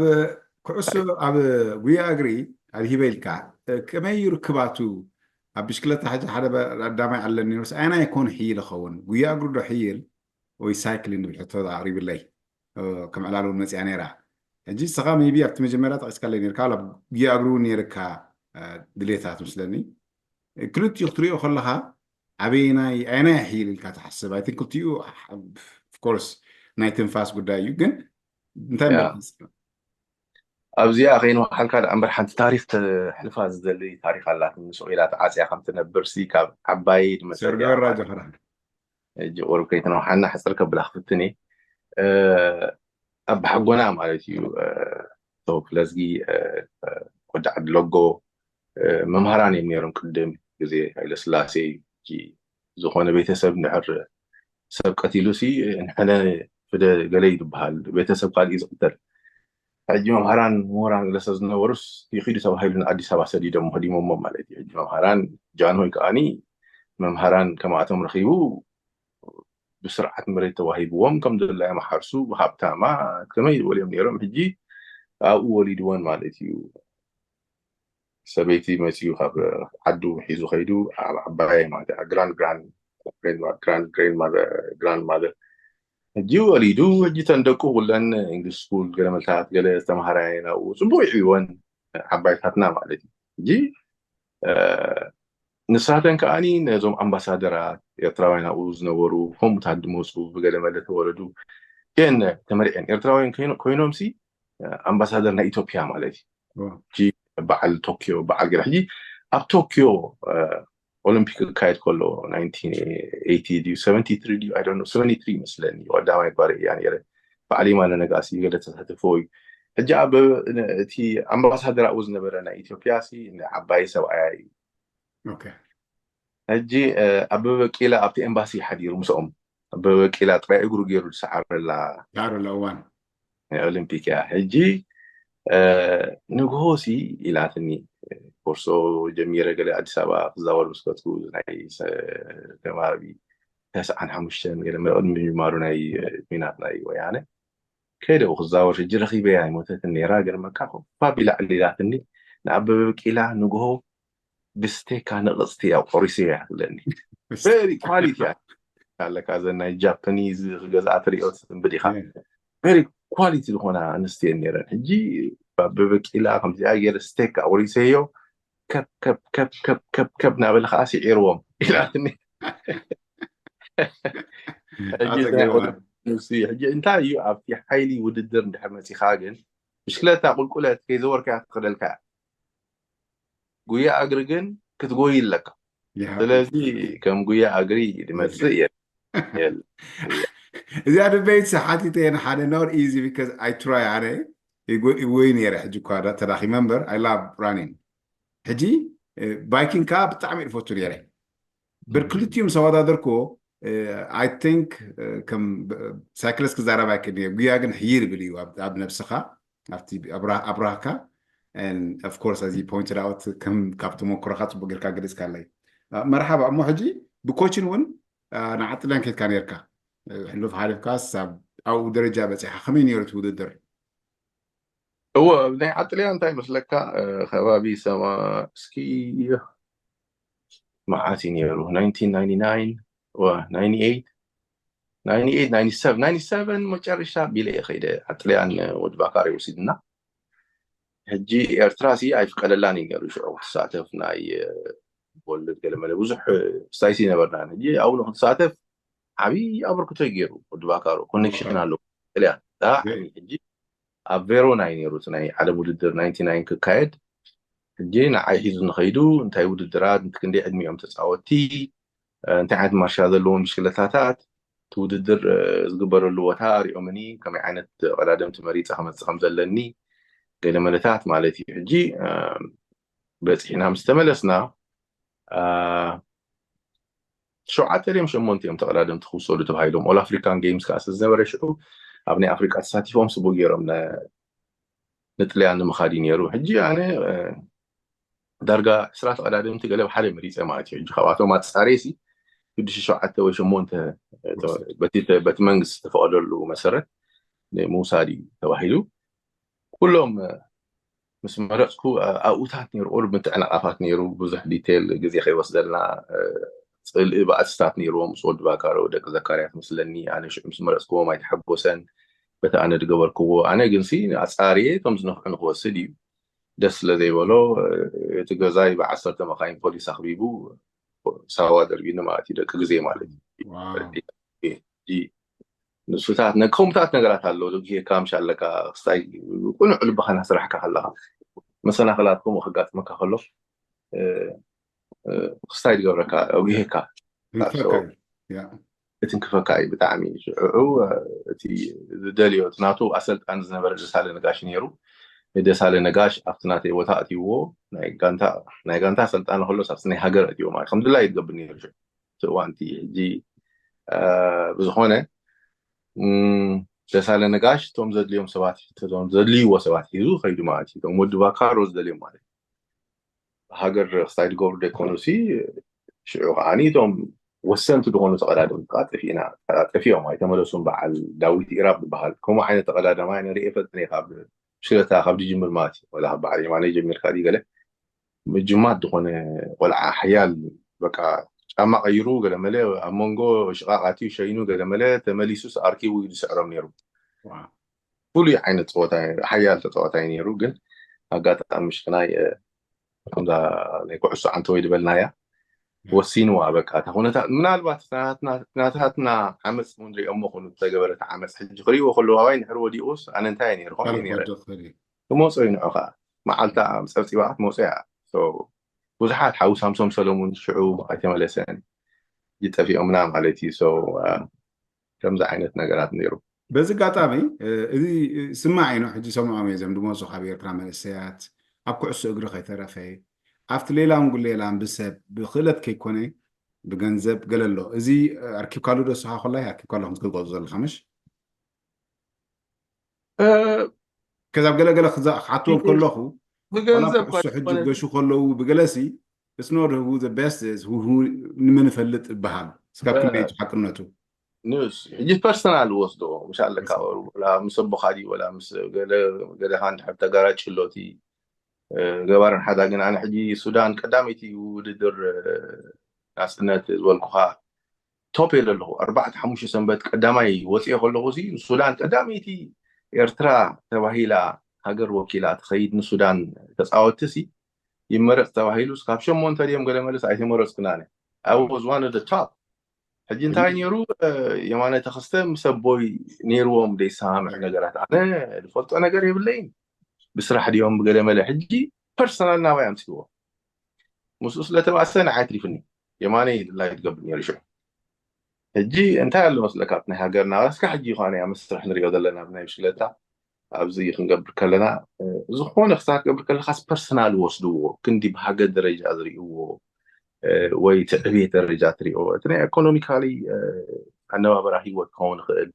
ኩዕሶ፣ ኣብ ጉያ እግሪ ኣብ ሂበ ኢልካ፣ ከመይ እዩ ርክባቱ? ኣብ ብሽክለታ ሕጂ ሓደ በ-፣ ቀዳማይ ኣለኒ ነይሩስ፣ ኣየናይ ይኮን ሕይል ይኸውን? ጉያ እግሪ ዶ ሕይል ወይ ሳይክሊን ዝብል ሕቶ ኣቕሪብለይ፣ ከም ዕላል እውን መፅያ ነይራ። ሕጂ ንስኻ ሜቢ ኣብቲ መጀመርያ ጠቒስካለይ ነርካ፣ ኣብ ጉያ እግሪ እውን ነይርካ ድሌታት ምስለኒ። ክልቲኡ ክትሪኦ ከለኻ ኣበየናይ፣ ኣየናይ ሕይል ኢልካ ትሓስብ? ኣይ ቲንክ ክልቲኡ ኦፍኮርስ ናይ ትንፋስ ጉዳይ እዩ፣ ግን እንታይ ያ። መልክስ? ኣብዚኣ ከይንወሓልካ ደኣ እምበር ሓንቲ ታሪኽ ተሕልፋ ዝደሊ ታሪኽ ኣላት። ንሱ ኢላ ተዓፅያ ከም ትነብር ሲ ካብ ዓባይ ድመፀ ሰርገ ወራጆ ኸራ። ሕጂ ቁሩብ ከይትነውሓና ሕፅር ከብላ ክፍትን እየ። እ፣ ኣብ ሓጎና ማለት እዩ፣ እ፣ ተወክለ እዝጊ፣ እ፣ እ፣ ወዲ ዓዲ ለጎ፣ እ፣ መምሃራን እዮም ነይሮም ቅድም ግዜ ሃይለ ስላሴ። ሕጂ ዝኾነ ቤተሰብ እንድሕር ሰብ ቀቲሉ ሲ ንሕነ ፍደ ገለ እዩ ዝበሃል፣ ቤተሰብ ካልእ እዩ ዝቕተል። ሕጂ መምሃራን ምሁራን ገለ ስለ ዝነበሩስ ይኺዱ ተባሂሉ ንኣዲስ ኣበባ ሰዲዶም፣ ሃዲሞሞ ማለት እዩ። ሕጂ መምሃራን ጃንሆይ ከዓኒ መምሃራን ከማእቶም ረኺቡ ብስርዓት መሬት ተዋሂብዎም ከም ድላዮም ሓርሱ ሃብታማ ከመይ ዝበሉ እዮም ነይሮም። ሕጂ ኣብኡ ወሊድወን ማለት እዩ። ሰበይቲ መፂኡ ካብ ዓዱ ሒዙ ከይዱ ኣብ ዓባየ ማለት እዩ። ግራንድ ግራንድ ግራንድ ግራንድ ማዘር ግራንድ ማዘር ሕጂ ወሊዱ። ሕጂ ተን ደቁ ኩለን እንግሊሽ ስኩል ገለ መልታት ገለ ዝተምሃራ እየን ኣብኡ ፅቡቅ ይዕብወን ዓባይታትና ማለት እዩ። ሕጂ እ፣ ንሳተን ከዓኒ ነዞም ኣምባሳደራት ኤርትራውያን ኣብኡ ዝነበሩ ከምኡታት ዝመፁ ብገለ መለ ተወለዱ እየን ተመሪዐን። ኤርትራውያን ኮይኖ-፣ ኮይኖም ሲ ኣምባሳደር ናይ ኢትዮጵያ ማለት እዩ። ሕጂ በዓል ቶኪዮ በዓል ገለ ሕጂ ኣብ ቶኪዮ እ፣ ኦሎምፒክ ክካየድ ከሎ ናይንቲን ኤይቲ ድዩ ሰቨንቲ ትሪ ድዩ ኣይ ዶንት ኖ ሰቨንቲ ትሪ ይመስለኒ ቀዳማይ ጓል እያ ነይረ። በዓል የማነ ነጋሲ ገለ ተሳተፈ እዩ። ሕጂ ኣብ እቲ ኣምባሳደር ኣብኡ ዝነበረ ናይ ኢትዮጵያ ሲ ንዓባይ ሰብኣያ እዩ። ኦኬ። ሕጂ እ፣ ኣበበ ቢቂላ ኣብቲ ኤምባሲ ሓዲሩ ምስኦም ኣበበ ቢቂላ ጥራይ እግሩ ገይሩ ዝሰዓረላ ዳሩ ለዋን ናይ ኦሊምፒክ እያ። ሕጂ እ፣ ንግሆ ሲ ኢላትኒ ኮርሶ ጀሚረ ገለ ኣዲስ ኣበባ ክዛወር ምስ ከድኩ ናይ ሰ-፣ ከባቢ ተስዓን ሓሙሽተን ገለ ቅድሚ ምጅማሩ ናይ እ፣ ኲናት ናይ ወያነ ከይደ ክዛወር ሕጂ ረኺበያ ኣይሞተትን ነይራ። ገርመካ ኮፍ ኣቢላ ዕሊላትኒ ንኣበበ ቢቂላ ንግሆ ብስቴካ ንቕፅቲ ያው ቆሪሰ እያ ትብለኒ። Very quality ኣለካ። ዘን ናይ ጃፓኒዝ ክገዝኣ ትሪኦ ትፅምብድ ኢኻ። Very quality ዝኾና ኣንስትዮ ነረን። ሕጂ በበቂላ ከምዚኣ ገይረ ስቴክ ኣቑሪሰዮ፣ ከብ ከብ ከብ ከብ ከብ ከብ ናበለ ከዓ ስዒርዎም ኢላትኒ። ሕጂ እንታይ እዩ ኣብቲ ሓይሊ ውድድር እንድሕር መፂኻ ግን ብሽክለታ ቁልቁለት ከይዘወርካ ትኸደልካ እያ። ጉያ እግሪ ግን ክትጎይ ኣለካ። ስለዚ ከም ጉያ እግሪ ዝመፅእ የለን። እዚኣ ድበይት ሓቲተ የን ሓደ not easy because I try ኣነ ይጎይ ነይረ። ሕጂ እኳ ተዳኺመ እምበር I love running። ሕጂ ባይኪንግ ከዓ ብጣዕሚ ይፈቱ ነይረ። ብር ክልቲኦም ሰወዳደርኩዎ። I think ከም ሳይክልስ ክዛረብ ኣይክእል እየ። ጉያ ግን ሕይር ይብል እዩ ኣብ ነብስኻ ኣብቲ ኣብራህካ። Of course as you pointed out ከም ካብ ተመክሮኻ ፅቡቅ ጌርካ ገሊፅካለይ። መርሓባ። እሞ ሕጂ ብኮችን እውን ንዓጥልያን ከይድካ ነርካ። ሕሉፍ ሓሊፍካ ሳብ ኣብኡ ደረጃ በፂሓ ከመይ ነይሩ እቲ ውድድር? እወ ናይ ዓጥልያ እንታይ መስለካ? ከባቢ ሰማ እስኪ መዓት እዩ ነይሩ? ናይንቲን ናይንቲ ናይን መጨረሻ ቢለ እየ ከይደ። ዓጥልያን ወዲ ባካሪ ወሲድና። ሕጂ ኤርትራ ሲ ኣይፍቀደላን እዩ ነይሩ ሽዑ ክትሳተፍ። ናይ ወለድ ገለመለ ብዙሕ ስታይሲ ነበርና። ሕጂ ኣብኡ ንክትሳተፍ ዓብዪ ኣበርክቶ እዩ ገይሩ ወዲ ባካሮ። ኮኔክሽን ኣለዎ ጥልያን። ሕጂ ኣብ ቬሮና እዩ ነይሩ እቲ ናይ ዓለም ውድድር ናይንቲ ናይን ክካየድ። ሕጂ ንዓይ ሒዙ ንኸይዱ እንታይ ውድድራት፣ ክንደይ ዕድሚኦም ተፃወትቲ፣ እንታይ ዓይነት ማርሻ ዘለዎም ብሽክለታታት፣ እቲ ውድድር ዝግበረሉ ቦታ ሪኦምኒ፣ ከመይ ዓይነት ቀዳደምቲ መሪፀ ክመፅእ ከም ዘለኒ ገለ መለታት ማለት እዩ። ሕጂ በፂሕና ምስ ተመለስና ሸውዓተ ድዮም ሸሞንተ እዮም ተቐዳደምቲ ክውሰዱ ተባሂሎም። ኦል ኣፍሪካን ጌምስ ከዓ ስለዝነበረ ሽዑ ኣብ ናይ ኣፍሪካ ተሳቲፎም ስቡ ገይሮም ንጥልያን ንምኻድ እዩ ነይሩ። ሕጂ ኣነ ዳርጋ ዕስራ ተቐዳደምቲ ገለ ብሓደ መሪፀ ማለት እዩ። ሕጂ ካብኣቶም ኣፃሬ ሲ ሽዱሽተ ሸውዓተ ወይ ሸሞንተ በቲ መንግስቲ ዝተፈቐደሉ መሰረት ምውሳድ እዩ ተባሂሉ። ኩሎም ምስ መረፅኩ ኣብኡታት ነይሩ ቁሩብ ምትዕንቓፋት ነይሩ። ብዙሕ ዲቴል ግዜ ከይወስደልና ፅልኢ ባእስታት ነይርዎም ምስ ወዲ ባካሮ ደቂ ዘካርያስ መስለኒ። ኣነ ሽዑ ምስ መረፅክዎም ኣይተሓጎሰን በቲ ኣነ ዝገበርክዎ። ኣነ ግን ሲ ኣፃርየ እቶም ዝነፍዑ ንክወስድ እዩ። ደስ ስለ ዘይበሎ እቲ ገዛይ ብዓሰርተ መካይን ፖሊስ ኣኽቢቡ ሳዋ ደርቢኒ ማለት እዩ። ደቂ ግዜ ማለት እዩ። ንሱታት ከምኡታት ነገራት ኣለዉ። ጊሄካ ምሽ ኣለካ ክስታይ ቁኑዕ ልብኻ እናሰራሕካ ከለኻ መሰናኽላት ከምኡ ከጋጥመካ ከሎ ክስታይ ዝገብረካ ጊሄካ እትንክፈካ እዩ ብጣዕሚ። ሽዑ እቲ ዝደልዮ እቲ ናቱ ኣሰልጣኒ ዝነበረ ደሳለ ነጋሽ ነይሩ። ደሳለ ነጋሽ ኣብቲ ናተይ ቦታ ኣትይዎ። ናይ ጋንታ ኣሰልጣኒ ከሎ ሳብቲ ናይ ሃገር ኣትይዎ ማለት ከም ድላይ ትገብር ነይሩ። እቲ እዋን እቲ ሕጂ ብዝኾነ ደሳለ ነጋሽ እቶም ዘድልዮም ሰባት እቶም ዘድልይዎ ሰባት ሒዙ ከይዱ ማለት እዩ። እቶም ወዲ ባካሮ ዝደልዮም ማለት እዩ። ሃገር ክስታይ ዝገብሩ ደይኮኑ ሲ ሽዑ ከዓ እቶም ወሰንቲ ዝኾኑ ተቐዳደምቲ ከዓ ጠፊእና ጠፊኦም ኣይተመለሱን። በዓል ዳዊት ኢራብ ዝበሃል ከምኡ ዓይነት ተቐዳደማይ ነርኢ ፈልጥን እየ ካብ ሽለታ ካብ ዝጅምር ማለት እዩ። ወላ ካብ በዓል የማነ ጀሚርካ ድዩ ገለ ምጅማት ዝኾነ ቆልዓ ሓያል በቃ ጫማ ቀይሩ ገለ መለ ኣብ መንጎ ሽቓቕ ኣትዩ ሸይኑ ገለ መለ ተመሊሱስ ኣርኪቡ እዩ ዝስዕሮም ነይሩ። ፍሉይ ዓይነት ፀወታ ሓያል ተፃዋታይ ነይሩ። ግን ኣጋጣሚ ምሽ ናይ ከምዛ ናይ ኩዕሶ ዓንተ ወይ ዝበልናያ ወሲንዋ በቃ እታ ኩነታት ምናልባት ናታትና ዓመፅ እውን ሪኦሞ ኮኑ ዝተገበረ እቲ ዓመፅ ሕጂ ክሪእዎ ከለዉ ኣባይ ንሕር ወዲቁስ ኣነ እንታይ ነይሩ ከምኡ ነይረ ክመፁ እዩ ንዑ ከዓ መዓልታ ፀብፂባ ክትመፁ እያ። ብዙሓት ሓዊ ሳምሶም ሰለሙን ሽዑ ኣይተመለሰን ይጠፊኦምና ማለት እዩ። ከምዚ ዓይነት ነገራት ነይሩ። በዚ ኣጋጣሚ እዚ ስማዕ ኢኖ ሕጂ ሰምዖም እየ ዘም ድመፁ ካብ ኤርትራ መንእሰያት ኣብ ኩዕሶ እግሪ ከይተረፈ ኣብቲ ሌላም ጉሌላም ብሰብ ብክእለት ከይኮነ ብገንዘብ ገለ ኣሎ። እዚ ኣርኪብካሉ ዶ ስኻ ኮላይ ኣርኪብካሉ ከም ትገልቆ ዘለካ ምሽ ከዛብ ገለገለ ክሓትዎም ከለኹ ብገንዘብ ሕጂ ገሹ ከለዉ ብገለሲ እስኖ the best ንመን ፈልጥ ይበሃል ስካብ ክንደይ ሓቅነቱ ንስ ሕጂ ፐርሰናል ወስዶ ምሽ ኣለካ ምስ ኣቦኻ ድዩ ወላ ምስ ገለኻ እንድሕር ተጋራጭ ኣሎ እቲ ገባርን ሓዳግን። ኣነ ሕጂ ሱዳን ቀዳመይቲ ውድድር ናፅነት ዝበልኩኻ ቶፕ ኢለ ኣለኹ። ኣርባዕተ ሓሙሽተ ሰንበት ቀዳማይ ወፂኤ ከለኹ ሲ ሱዳን ቀዳመይቲ ኤርትራ ተባሂላ ሃገር ወኪላ ትኸይድ ንሱዳን ተፃወትቲ ሲ ይመረፅ ተባሂሉ ካብ ሸሞንተ ድዮም ገለ መለስ ኣይተመረፅኩን ኣነ። I was one of the top። ሕጂ እንታይ ነይሩ የማነ ተኸስተ ምስ ኣቦይ ነይርዎም ዘይሰማምዕ ነገራት ኣነ ዝፈልጦ ነገር የብለይን። ብስራሕ ድዮም ብገለ መለ ሕጂ ፐርሰናል ናባይ ኣምፅዎ ምስኡ ስለተባእሰ ንዓይ ትሪፍኒ የማነ ድላይ ትገብር ነይሩ ሽዑ። ሕጂ እንታይ ኣሎ መስለካ ኣብቲ ናይ ሃገርና እስካ ሕጂ ይኳነ ኣብ መስርሕ ንሪኦ ዘለና ብናይ ብሽክለታ ኣብዚ ክንገብር ከለና ዝኾነ ክስታ ክገብር ከለካስ ፐርሰናል ወስድዎ ክንዲ ብሃገር ደረጃ ዝርእዎ ወይ ትዕቤት ደረጃ ትሪኦ እቲ ናይ ኢኮኖሚካሊ ኣነባበራ ህይወት ክኸውን ይኽእል።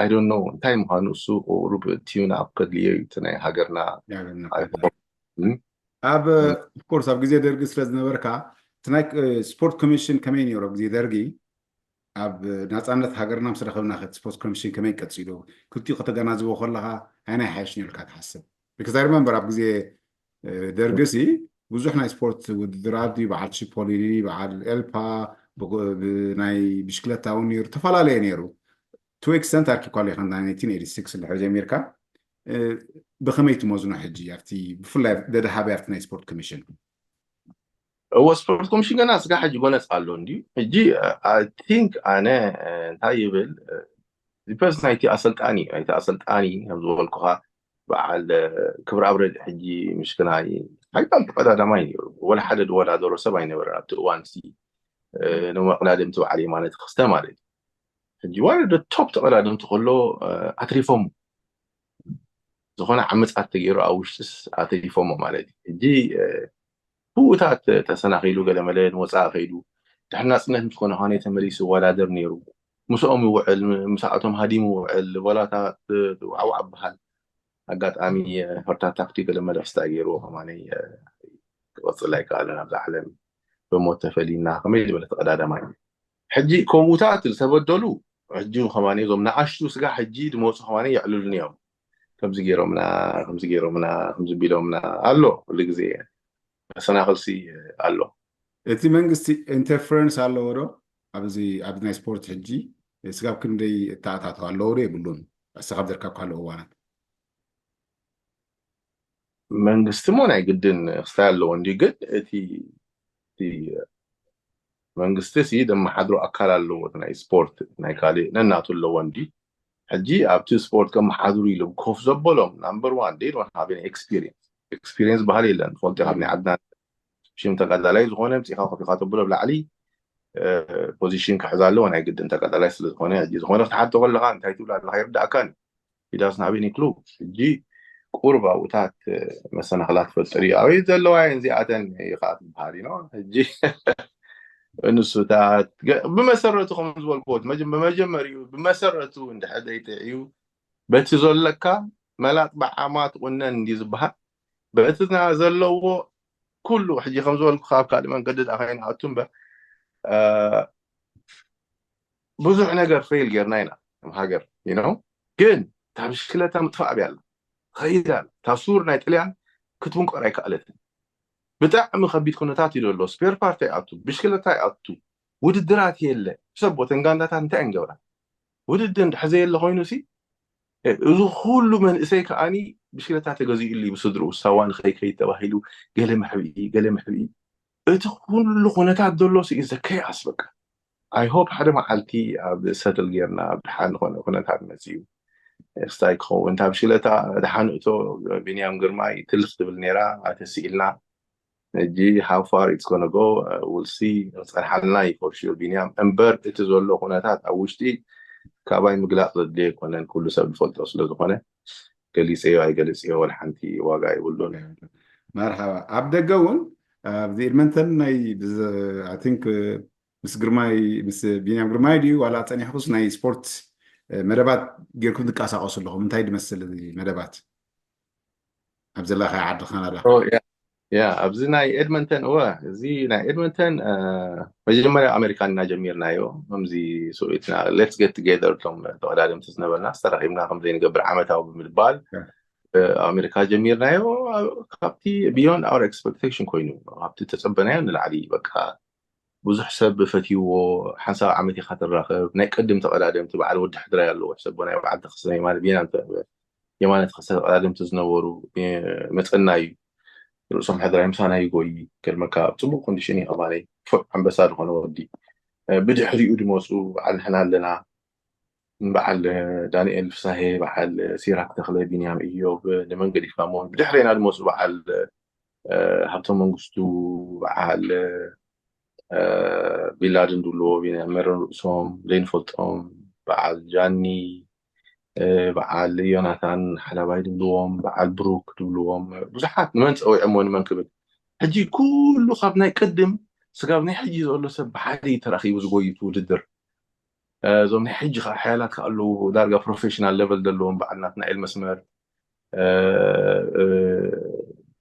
I don't know እንታይ ምዃኑ እሱ ቁሩብ ቲዩን ኣፕ ከድልዮ እዩ እቲ ናይ ሃገርና። ኣብ ኮርስ ኣብ ግዜ ደርጊ ስለ ዝነበርካ እቲ ናይ ስፖርት ኮሚሽን ከመይ ነይሩ ኣብ ግዜ ደርጊ? ኣብ ናፃነት ሃገርና ምስ ረኸብና ከ ስፖርት ኮሚሽን ከመይ ቀፂሉ? ክልቲኡ ከተገናዝቦ ከለካ ኣይናይ ሓይሽ ነልካ ትሓስብ? Because I remember ኣብ ግዜ ደርጊ ሲ ብዙሕ ናይ ስፖርት ውድድራት እዩ በዓል ሽፖሊኒ በዓል ኤልፓ ናይ ብሽክለታ እውን ነይሩ ተፈላለየ ነይሩ። To extent ኣርኪኳ ኢኻ ናይ nineteen eighty six እንድሕር ጀሚርካ ብኸመይ ትመዝኖ ሕጂ ኣብቲ ብፍላይ ደድሃበ ኣብቲ ናይ ስፖርት ኮሚሽን? እወ ስፖርት ኮሚሽን ገና ስጋ ሕጂ ጎነፅ ኣሎ እንድዩ። ሕጂ I think ኣነ እንታይ ይብል ዲፐንስ ናይቲ ኣሰልጣኒ ናይቲ ኣሰልጣኒ ከም ዝበልኩኻ በዓል ክብረ ኣብረድ ሕጂ ምሽክናይ ሓይጣል ተቀዳዳማይ ነይሩ። ወላ ሓደ ዝወዳደሮ ሰብ ኣይነበረን ኣብቲ እዋን ሲ ንመቅዳድምቲ በዓል የማነ ተኸስተ ማለት እዩ። ሕጂ ዋን ደ ቶፕ ተቀዳደምቲ ከሎ ኣትሪፎም ዝኾነ ዓመፃት ተገይሩ ኣብ ውሽጥስ ኣትሪፎሞ ማለት እዩ። ሕጂ ብኡታት ተሰናኺሉ ገለመለ ንወፃኢ ከይዱ ድሕሪ ናፅነት ምስ ኮነ ኳነ ተመሊሱ ይወዳደር ነይሩ። ምስኦም ይውዕል፣ ምስኣቶም ሃዲሙ ይውዕል፣ ቮላታት ዋዕዋዕ በሃል። ኣጋጣሚ ፈርታ ታክቲ ገለመለ ክስታይ ገይርዎ ከማነይ ክቐፅል ኣይከኣለን። ኣብዛ ዓለም ብሞት ተፈሊና ከመይ ዝበለ ተቐዳዳማይ። ሕጂ ከምኡታት ዝተበደሉ ሕጂ ከማነ እዞም ንኣሽቱ ስጋ ሕጂ ዝመፁ ከማነ የዕልሉኒ እዮም። ከምዚ ገይሮምና ከምዚ ገይሮምና ከምዚ ቢሎምና ኣሎ ኩሉ ግዜ መሰናኽልሲ ኣሎ። እቲ መንግስቲ ኢንተርፈረንስ ኣለዎ ዶ ኣብዚ ኣብዚ ናይ ስፖርት ሕጂ? ስጋብ ክንደይ እተኣታተው ኣለዎ ዶ የብሉን? እስኻ ኣብ ዘርካብ ካልኦ እዋናት መንግስቲ ሞ ናይ ግድን ክስታይ ኣለዎ እንዲ ግን እቲ መንግስቲ ሲ ደመሓድሮ ኣካል ኣለዎ ናይ ስፖርት ናይ ካልእ ነናቱ ኣለዎ እንዲ ሕጂ ኣብቲ ስፖርት ከመሓድሩ ኢሎም ኮፍ ዘበሎም ናምበር ዋን they don't have any experience። ኤክስፒሪየንስ ባህል የለን ትፈልጦ ካብ ናይ ዓድና ሽም ተጋዳላይ ዝኾነ ምፅኢኻ ኮፊኻ ተብሎ ብላዕሊ ፖዚሽን ክሕዝ ኣለዎ ናይ ግድን ተጋዳላይ ስለዝኾነ ሕጂ ዝኾነ ክትሓቶ ከለካ እንታይ ትብል ኣለካ ይርዳእካን he doesn't have any clue። ሕጂ ቁርብ ኣብኡታት መሰናክላት ፈጥር እዩ ኣበይ ዘለዋ እየን እዚኣተን ኢኻ ትበሃል ዩ ሕጂ ንሱታት ብመሰረቱ ከም ዝበልክዎ ብመጀመሪኡ ብመሰረቱ እንድሕር ዘይጥዕዩ በቲ ዘለካ መላጥ ብዓማ ትቁነን እንዲ ዝበሃል በቲ ዘለዎ ኩሉ ሕጂ ከም ዝበልኩ ካብ ካልእ መንገዲ ዳ ከይንኣቱ እምበር ብዙሕ ነገር ፌል ጌርና ኢና ከም ሃገር you know ግን እታ ብሽክለታ ምጥፋእ ኣብያ ኣላ ኸይዳ ኣላ እታ ሱር ናይ ጥልያን ክትውንቀር ኣይከኣለትን ብጣዕሚ ከቢድ ኩነታት እዩ ዘሎ ስፔር ፓርት ኣይኣቱ ብሽክለታ ኣይኣቱ ውድድራት የለ ሰብ ቦተን ጋንዳታት እንታይ እንገብራ ውድድር እንድሕር ዘየለ ኮይኑ ሲ እዚ ኩሉ መንእሰይ ከዓኒ ብሽክለታ ተገዚኡሉ እዩ ብስድርኡ ሳዋ ንኸይከይድ ተባሂሉ ገለ መሕብኢ ገለ መሕብኢ እቲ ኩሉ ኩነታት ዘሎ ሲ ዘከይኣስ በቃ I hope ሓደ መዓልቲ ኣብ ሰትል ጌርና ኣብ ድሓን ዝኾነ ኩነታት መፅኡ ስታይ ክኸውን እታ ብሽክለታ ድሓን እቶ ቢንያም ግርማይ ትልኽ ትብል ነይራ ኣተስኢልና ሕጂ how far it's gonna go ውልሲ ክፀንሓልና እዩ for sure ቢንያም እምበር እቲ ዘሎ ኩነታት ኣብ ውሽጢ ካባይ ምግላፅ ዘድልዮ ኣይኮነን ኩሉ ሰብ ዝፈልጦ ስለዝኾነ ገሊፀዮ ኣይገለፅዮ ወላ ሓንቲ ዋጋ የብሉን። መርሓባ ኣብ ደገ እውን ኣብዚ ኤድመንተን ናይ I think ምስ ግርማይ ምስ ቢንያም ግርማይ ድዩ ዋላ ፀኒሕኩስ ናይ ስፖርት መደባት ጌርኩም ትንቀሳቀሱ ኣለኹም እንታይ ዝመስል መደባት ኣብ ዘለካ ዓዲ ካናዳ? ያ ኣብዚ ናይ ኤድመንተን እወ እዚ ናይ ኤድመንተን መጀመርያ ኣሜሪካ እና ጀሚርናዮ ከምዚ ሰብኢትና let's get together እቶም ተቐዳደምቲ ዝነበርና ዝተራኺብና ከምዘይንገብር ዓመታዊ ብምባል ኣሜሪካ ጀሚርናዮ። ካብቲ beyond our expectation ኮይኑ፣ ካብቲ ተፀበናዮ ንላዕሊ። በቃ ብዙሕ ሰብ ፈትይዎ። ሓንሳብ ዓመት ኢካ ትራኸብ። ናይ ቅድም ተቐዳደምቲ በዓል ወዲ ሕድራይ ኣለዎ፣ ሕሰቦ ናይ በዓል ተኸስተ የማነ፣ ቢና የማነ ተኸስተ ተቐዳደምቲ ዝነበሩ መፀና እዩ። ርእሶም ሕድራይ ምሳና ይጎይ። ገርመካ ኣብ ፅቡቅ ኮንዲሽን እዩ ከማለይ፣ ፍዕ ኣንበሳ ዝኾነ ወዲ። ብድሕሪኡ ድመፁ በዓል ንሕና ኣለና፣ በዓል ዳንኤል ፍሳሄ፣ በዓል ሲራክ ተኽለ፣ ቢንያም እዮብ፣ ንመን ገዲፍካ እሞ ብድሕሬና ድመፁ በዓል ሃብቶም መንግስቱ፣ በዓል ቢላድን ድብልዎ፣ ቢንያም መረን ርእሶም ዘይንፈልጦም፣ በዓል ጃኒ፣ በዓል ዮናታን ሓላባይ ድብልዎም፣ በዓል ብሩክ ድብልዎም፣ ብዙሓት ንመን ፀዊዖም ንመን ክብል። ሕጂ ኩሉ ካብ ናይ ቅድም ስጋብ ናይ ሕጂ ዘሎ ሰብ ብሓደ እዩ ተራኺቡ ዝጎይቱ ውድድር። እዞም ናይ ሕጂ ከዓ ሓያላት ከዓ ኣለዉ፣ ዳርጋ ፕሮፌሽናል ሌቨል ዘለዎም፣ በዓል ናትናኤል መስመር፣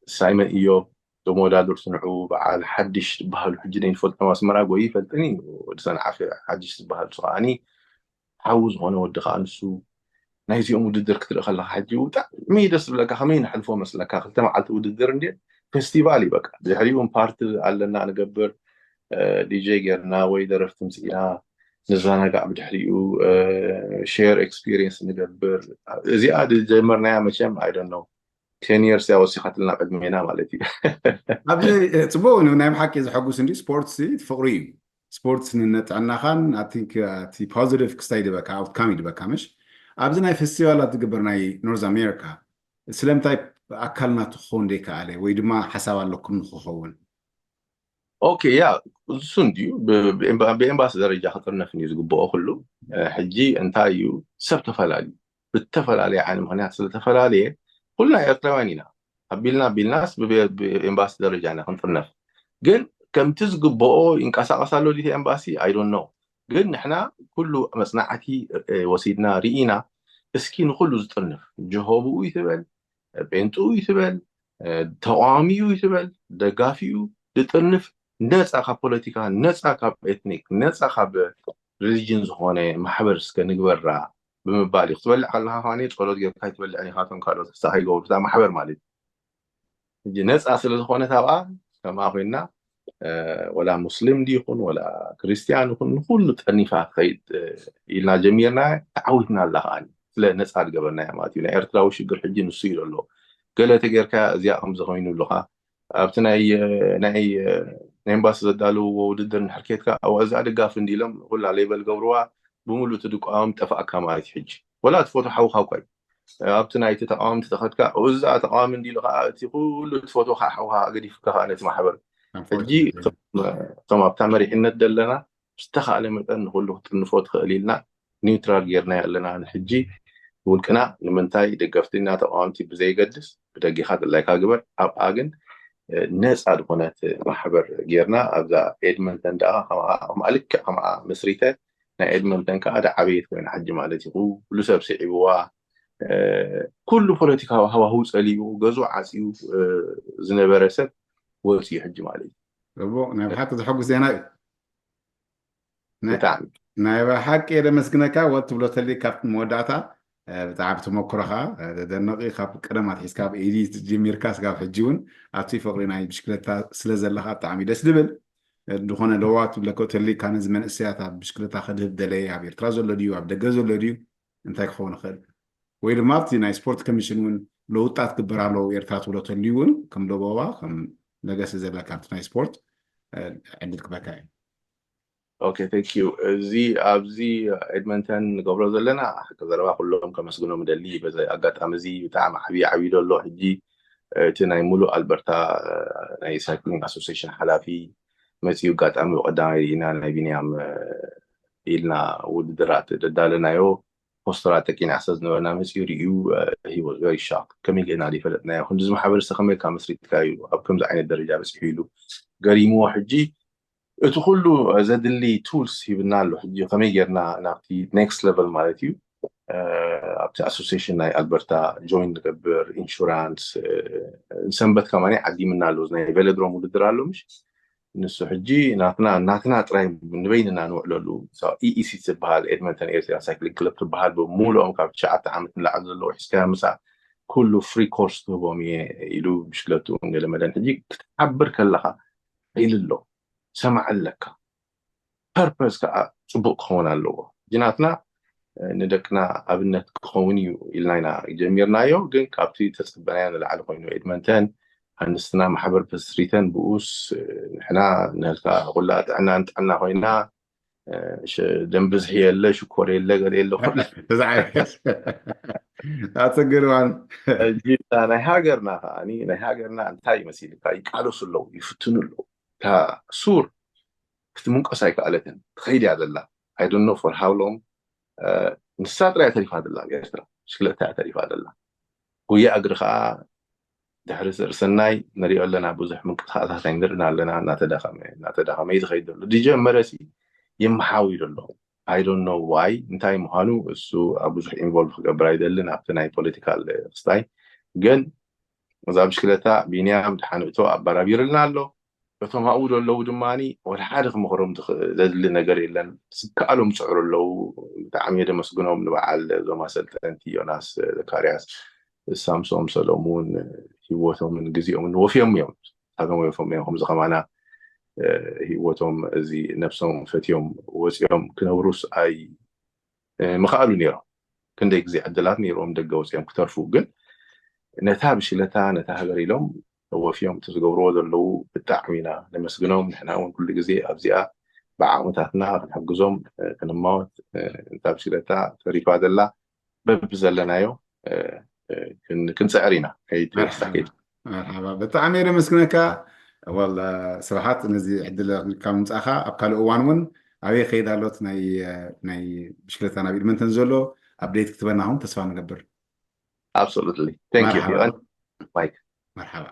ሳይመን እዮብ፣ ዞም ወዳድርቱ ንዑ፣ በዓል ሓድሽ ዝበሃሉ ሕጂ ናይ ንፈልጦም ኣስመራ ጎይ ይፈልጥን እዩ፣ ወዲ ሰንዓፈ ሓድሽ ዝበሃል፣ እሱ ከዓኒ ሓዉ ዝኾነ ወዲ ከዓ ንሱ። ናይዚኦም ውድድር ክትርኢ ከለካ ሕጂ ብጣዕሚ ደስ ዝብለካ፣ ከመይ ንሕልፎ መስለካ፣ ክልተ መዓልቲ ውድድር እንዴ፣ ፌስቲቫል እዩ በቃ። ድሕሪኡ ፓርቲ ኣለና ንገብር፣ ዲጄ ጌርና ወይ ደረፍቲ ምፅኢና ንዘናጋዕ፣ ብድሕሪኡ ሼር ኤክስፒሪየንስ ንገብር። እዚኣ ዝጀመርናያ መቸም ኣይደን ነው ቴን የርስ እያ ወሲኻትልና ቅድሜና ማለት እዩ። ኣብዚ ጽቡቅ እዩ፣ ናይ ብሓቂ ዘሐጉስ እንዲ ስፖርት ፍቅሪ እዩ። ስፖርት ንጥዕናኻን ኣቲ ፖዚቲቭ ክስታይ ድበካ ኣውትካም ይድበካ። ምሽ ኣብዚ ናይ ፌስቲቫላት ዝግበር ናይ ኖርዝ ኣሜሪካ ስለምንታይ ኣካል ናቱ ክኸውን ዘይከኣለ ወይ ድማ ሓሳብ ኣለኩም ንክኸውን? ኦኬ፣ ያ እሱ እንድዩ ብኤምባሲ ደረጃ ክጥርነፍ እዩ ዝግብኦ። ኩሉ ሕጂ እንታይ እዩ ሰብ ተፈላለዩ ብተፈላለየ ዓይነት ምክንያት ስለተፈላለየ፣ ኩልና ኤርትራውያን ኢና። ኣቢልና ኣቢልናስ ብኤምባሲ ደረጃ ኢና ክንጥርነፍ። ግን ከምቲ ዝግብኦ ይንቀሳቀስ ኣሎ ዲቲ ኤምባሲ? I don't know። ግን ንሕና ኩሉ መፅናዕቲ ወሲድና ርኢና፣ እስኪ ንኩሉ ዝጥርንፍ፣ ጀሆብኡ ይትበል፣ ጴንጥኡ ይትበል፣ ተቃዋሚኡ ይትበል፣ ደጋፊኡ ዝጥርንፍ፣ ነፃ ካብ ፖለቲካ፣ ነፃ ካብ ኤትኒክ፣ ነፃ ካብ ሪሊጅን ዝኾነ ማሕበር እስከ ንግበራ ብምባል እዩ። ክትበልዕ ከለካ ከ ጸሎት ጌርካ ኣይትበልዕን ኢካ፣ ቶም ካልኦት ክሳዕ ከይገብሩ እታ ማሕበር ማለት እዩ። ሕጂ ነፃ ስለ ዝኾነት ኣብኣ ከምኣ ኮይና፣ ወላ ሙስሊም ድይኹን ወላ ክርስትያን ይኹን ንኩሉ ጠርኒፋ ትኸይድ ኢልና ጀሚርና፣ ተዓዊትና ኣላ ከኣ። ስለ ነፃ ዝገበርናያ ማለት እዩ። ናይ ኤርትራዊ ሽግር ሕጂ ንሱ እዩ ዘሎ። ገለ ተጌርካ እዚኣ ከምዚ ኮይኑ ኣለካ ኣብቲ ናይ ናይ ናይ ኤምባሲ ዘዳለውዎ ውድድር እንድሕር ኬድካ፣ እዋ እዛ ደጋፊ እንዲ ኢሎም ኩላ ሌበል ገብርዋ፣ ብምሉእ እቲ ድቋዎም ጠፋእካ ማለት እዩ። ሕጂ ወላ እቲ ፎቶ ሓውካ እኳ እዩ። ኣብቲ ናይቲ ተቃዋምቲ ተኸድካ፣ እዛ ተቃዋሚ እንዲ ኢሉ ከዓ እቲ ኩሉ እቲ ፎቶ ከዓ ሓውካ ገዲፍካ ከዓ ነቲ ማሕበር። ሕጂ እቶም ኣብታ መሪሕነት ዘለና ዝተኻእለ መጠን ንኩሉ ክትጥንፎ ትኽእል ኢልና ኒውትራል ጌርና ኣለና። ንሕጂ ውልቅና ንምንታይ ደገፍትና ተቃወምቲ ብዘይገድስ ብደጌኻ ድላይካ ግበር፣ ኣብኣ ግን ነፃ ዝኾነት ማሕበር ጌርና ኣብዛ ኤድመንተን ደኣ ከምኣ ልክዕ ከምኣ መስሪተ፣ ናይ ኤድመንተን ከዓ ደዓበየት ኮይና ሕጂ ማለት እዩ። ኩሉ ሰብ ስዒብዋ፣ ኩሉ ፖለቲካዊ ሃዋህው ፀሊኡ፣ ገዝኡ ዓፅዩ ዝነበረ ሰብ ወፂኡ ሕጂ ማለት እዩ። ጽቡቕ፣ ናይ ብሓቂ ዘሐጉስ ዜና እዩ። ብጣዕሚ ናይ ብሓቂ የደመስግነካ። ወት ትብሎ ተሊ ካብቲ መወዳእታ ብጣዕሚ ተመክሮኻ ደነቂ፣ ካብ ቀደም ኣትሒዝካ ኣብ ኤዲ ጀሚርካ ስጋብ ሕጂ እውን ኣብቲ ፍቅሪ ናይ ብሽክለታ ስለ ዘለካ ብጣዕሚ ደስ ዝብል። ዝኾነ ለዋ ትብለከ ተሊ፣ ካነዚ መንእሰያት ኣብ ብሽክለታ ከድህብ ደለየ፣ ኣብ ኤርትራ ዘሎ ድዩ ኣብ ደገ ዘሎ ድዩ እንታይ ክኸውን ይኽእል? ወይ ድማ ኣብቲ ናይ ስፖርት ኮሚሽን እውን ለውጣት ግበር ኣለዉ ኤርትራ ትብሎ ተልዩ እውን ከም ደቦባ ከም ለገሲ ዘለካ ኣብቲ ናይ ስፖርት ዕድል ክበካ እዩ። ኦኬ፣ ቴንክ ዩ። እዚ ኣብዚ ኤድመንተን ንገብሮ ዘለና ሓቂ ዘረባ ኩሎም ከመስግኖም ደሊ። በዚ ኣጋጣሚ እዚ ብጣዕሚ ዓብዪ ዓብዪ ዘሎ ሕጂ እቲ ናይ ሙሉእ ኣልበርታ ናይ ሳይክሊንግ ኣሶሲሽን ሓላፊ መፂኡ ኣጋጣሚ ብቀዳማይ ርኢና ናይ ቢንያም ኢልና ውድድራት ደዳለናዮ ፖስተራት ጠቂና ስለ ዝነበርና መፂኡ ርኢዩ ሂ ዋዝ ቨሪ ሻክ። ከመይ ጌርና ዘይፈለጥናዮ ክንድዚ ማሕበረሰብ ከመይ ኢልካ መስሪትካ ኢሉ ኣብ ከምዚ ዓይነት ደረጃ በፂሑ ኢሉ ገሪምዎ። ሕጂ እቲ ኩሉ ዘድሊ ቱልስ ሂብና ኣሎ። ሕጂ ከመይ ጌርና ናብቲ ኔክስት ሌቨል ማለት እዩ ኣብቲ ኣሶሲሽን ናይ ኣልበርታ ጆይን ንገብር፣ ኢንሹራንስ፣ ንሰንበት ከማኒ ዓዲምና ኣሎ። ናይ ቬሎድሮም ውድድር ኣሎ ምሽ ንሱ ሕጂ ናትና ናትና ጥራይ ንበይንና ንውዕለሉ ኢኢሲ ትበሃል ኤድመንተን ኤርትራ ሳይክሊንግ ክለብ ትበሃል ብሙሉኦም ካብ ትሽዓተ ዓመት ንላዕሊ ዘለዎ ሒዝካ ምሳ ኩሉ ፍሪ ኮርስ ትህቦም እየ ኢሉ ብሽክለትኡ ገለ መደን ሕጂ ክትሓብር ከለኻ ኢሉ ኣሎ ሰማዕ ኣለካ ፐርፐስ ከዓ ፅቡቅ ክኸውን ኣለዎ ሕጂ ናትና ንደቅና ኣብነት ክኸውን እዩ ኢልና ኢና ጀሚርናዮ ግን ካብቲ ተፀበናዮ ንላዕሊ ኮይኑ ኤድመንተን ኣንስትና ማሕበር ፕስትሪተን ብኡስ ንሕና ንህልካ ኩላ ጥዕና ንጥዕና ኮይና ደም ብዝሒ የለ ሽኮር የለ ገለ የለ ኩሉ ተዛዓይ ኣፀገርዋን ሕጂ ናይ ሃገርና ከዓ ናይ ሃገርና እንታይ መሲልካ ይቃለሱ ኣለዉ ይፍትኑ ኣለዉ እታ ሱር ክትምንቀስ ኣይከኣለትን ትኸይድ እያ ዘላ I don't know for how long ንሳ ጥራይ ተሪፋ ዘላ ኣብ ኤርትራ ብሽክለታ እያ ተሪፋ ዘላ ጉያ እግሪ ከዓ ድሕሪ ስእርሰናይ ንሪኦ ኣለና ብዙሕ ምንቅስቃሳት ኣይንርእን ኣለና እናተዳኸመ እናተዳኸመ እዩ ዝኸይድ ዘሎ ድጀመረ ሲ ይመሓው እዩ ዘሎ I don't know why እንታይ ምዃኑ እሱ ኣብ ብዙሕ ኢንቮልቭ ክገብር ኣይደልን ኣብቲ ናይ ፖለቲካል ክስታይ ግን እዛ ብሽክለታ ቢንያም ድሓንእቶ ኣባራቢርልና ኣሎ እቶም ኣብኡ ዘለዉ ድማ ወላ ሓደ ክመክሮም ዘድሊ ነገር የለን ዝከኣሎም ዝፅዕሩ ኣለዉ ብጣዕሚ የደመስግኖም ንበዓል እዞም ኣሰልጠንቲ ዮናስ ዘካርያስ ሳምሶም ሰሎሙን ህይወቶምን ግዜኦምን ወፍዮም እዮም ሳቶም ወፍዮም እዮም ከምዚ ከማና ህይወቶም እዚ ነብሶም ፈትዮም ወፂኦም ክነብሩስ ኣይ ምኽኣሉ ነይሮም ክንደይ ግዜ ዕድላት ነይሮም ደገ ወፂኦም ክተርፉ ግን ነታ ብሽለታ ነታ ሃገር ኢሎም ወፍዮም እቲ ዝገብርዎ ዘለዉ ብጣዕሚ ኢና ነመስግኖም ንሕና እውን ኩሉ ግዜ ኣብዚኣ ብዓቕምታትና ክንሕግዞም ክንማወት እታ ብሽለታ ተሪፋ ዘላ በብ ዘለናዮ ክንፅዕር ኢና መርሓባ ብጣዕሚ እየ ደመስግነካ ወል ስብሓት ነዚ ዕድል ካብ ምምፃእካ ኣብ ካልእ እዋን እውን ኣበይ ከይድ ኣሎት ናይ ብሽክለታ ናብ ኢድመንተን ዘሎ ኣፕዴት ክትበና እውን ተስፋ ንገብር absolutely thank you መርሓባ Mike መርሓባ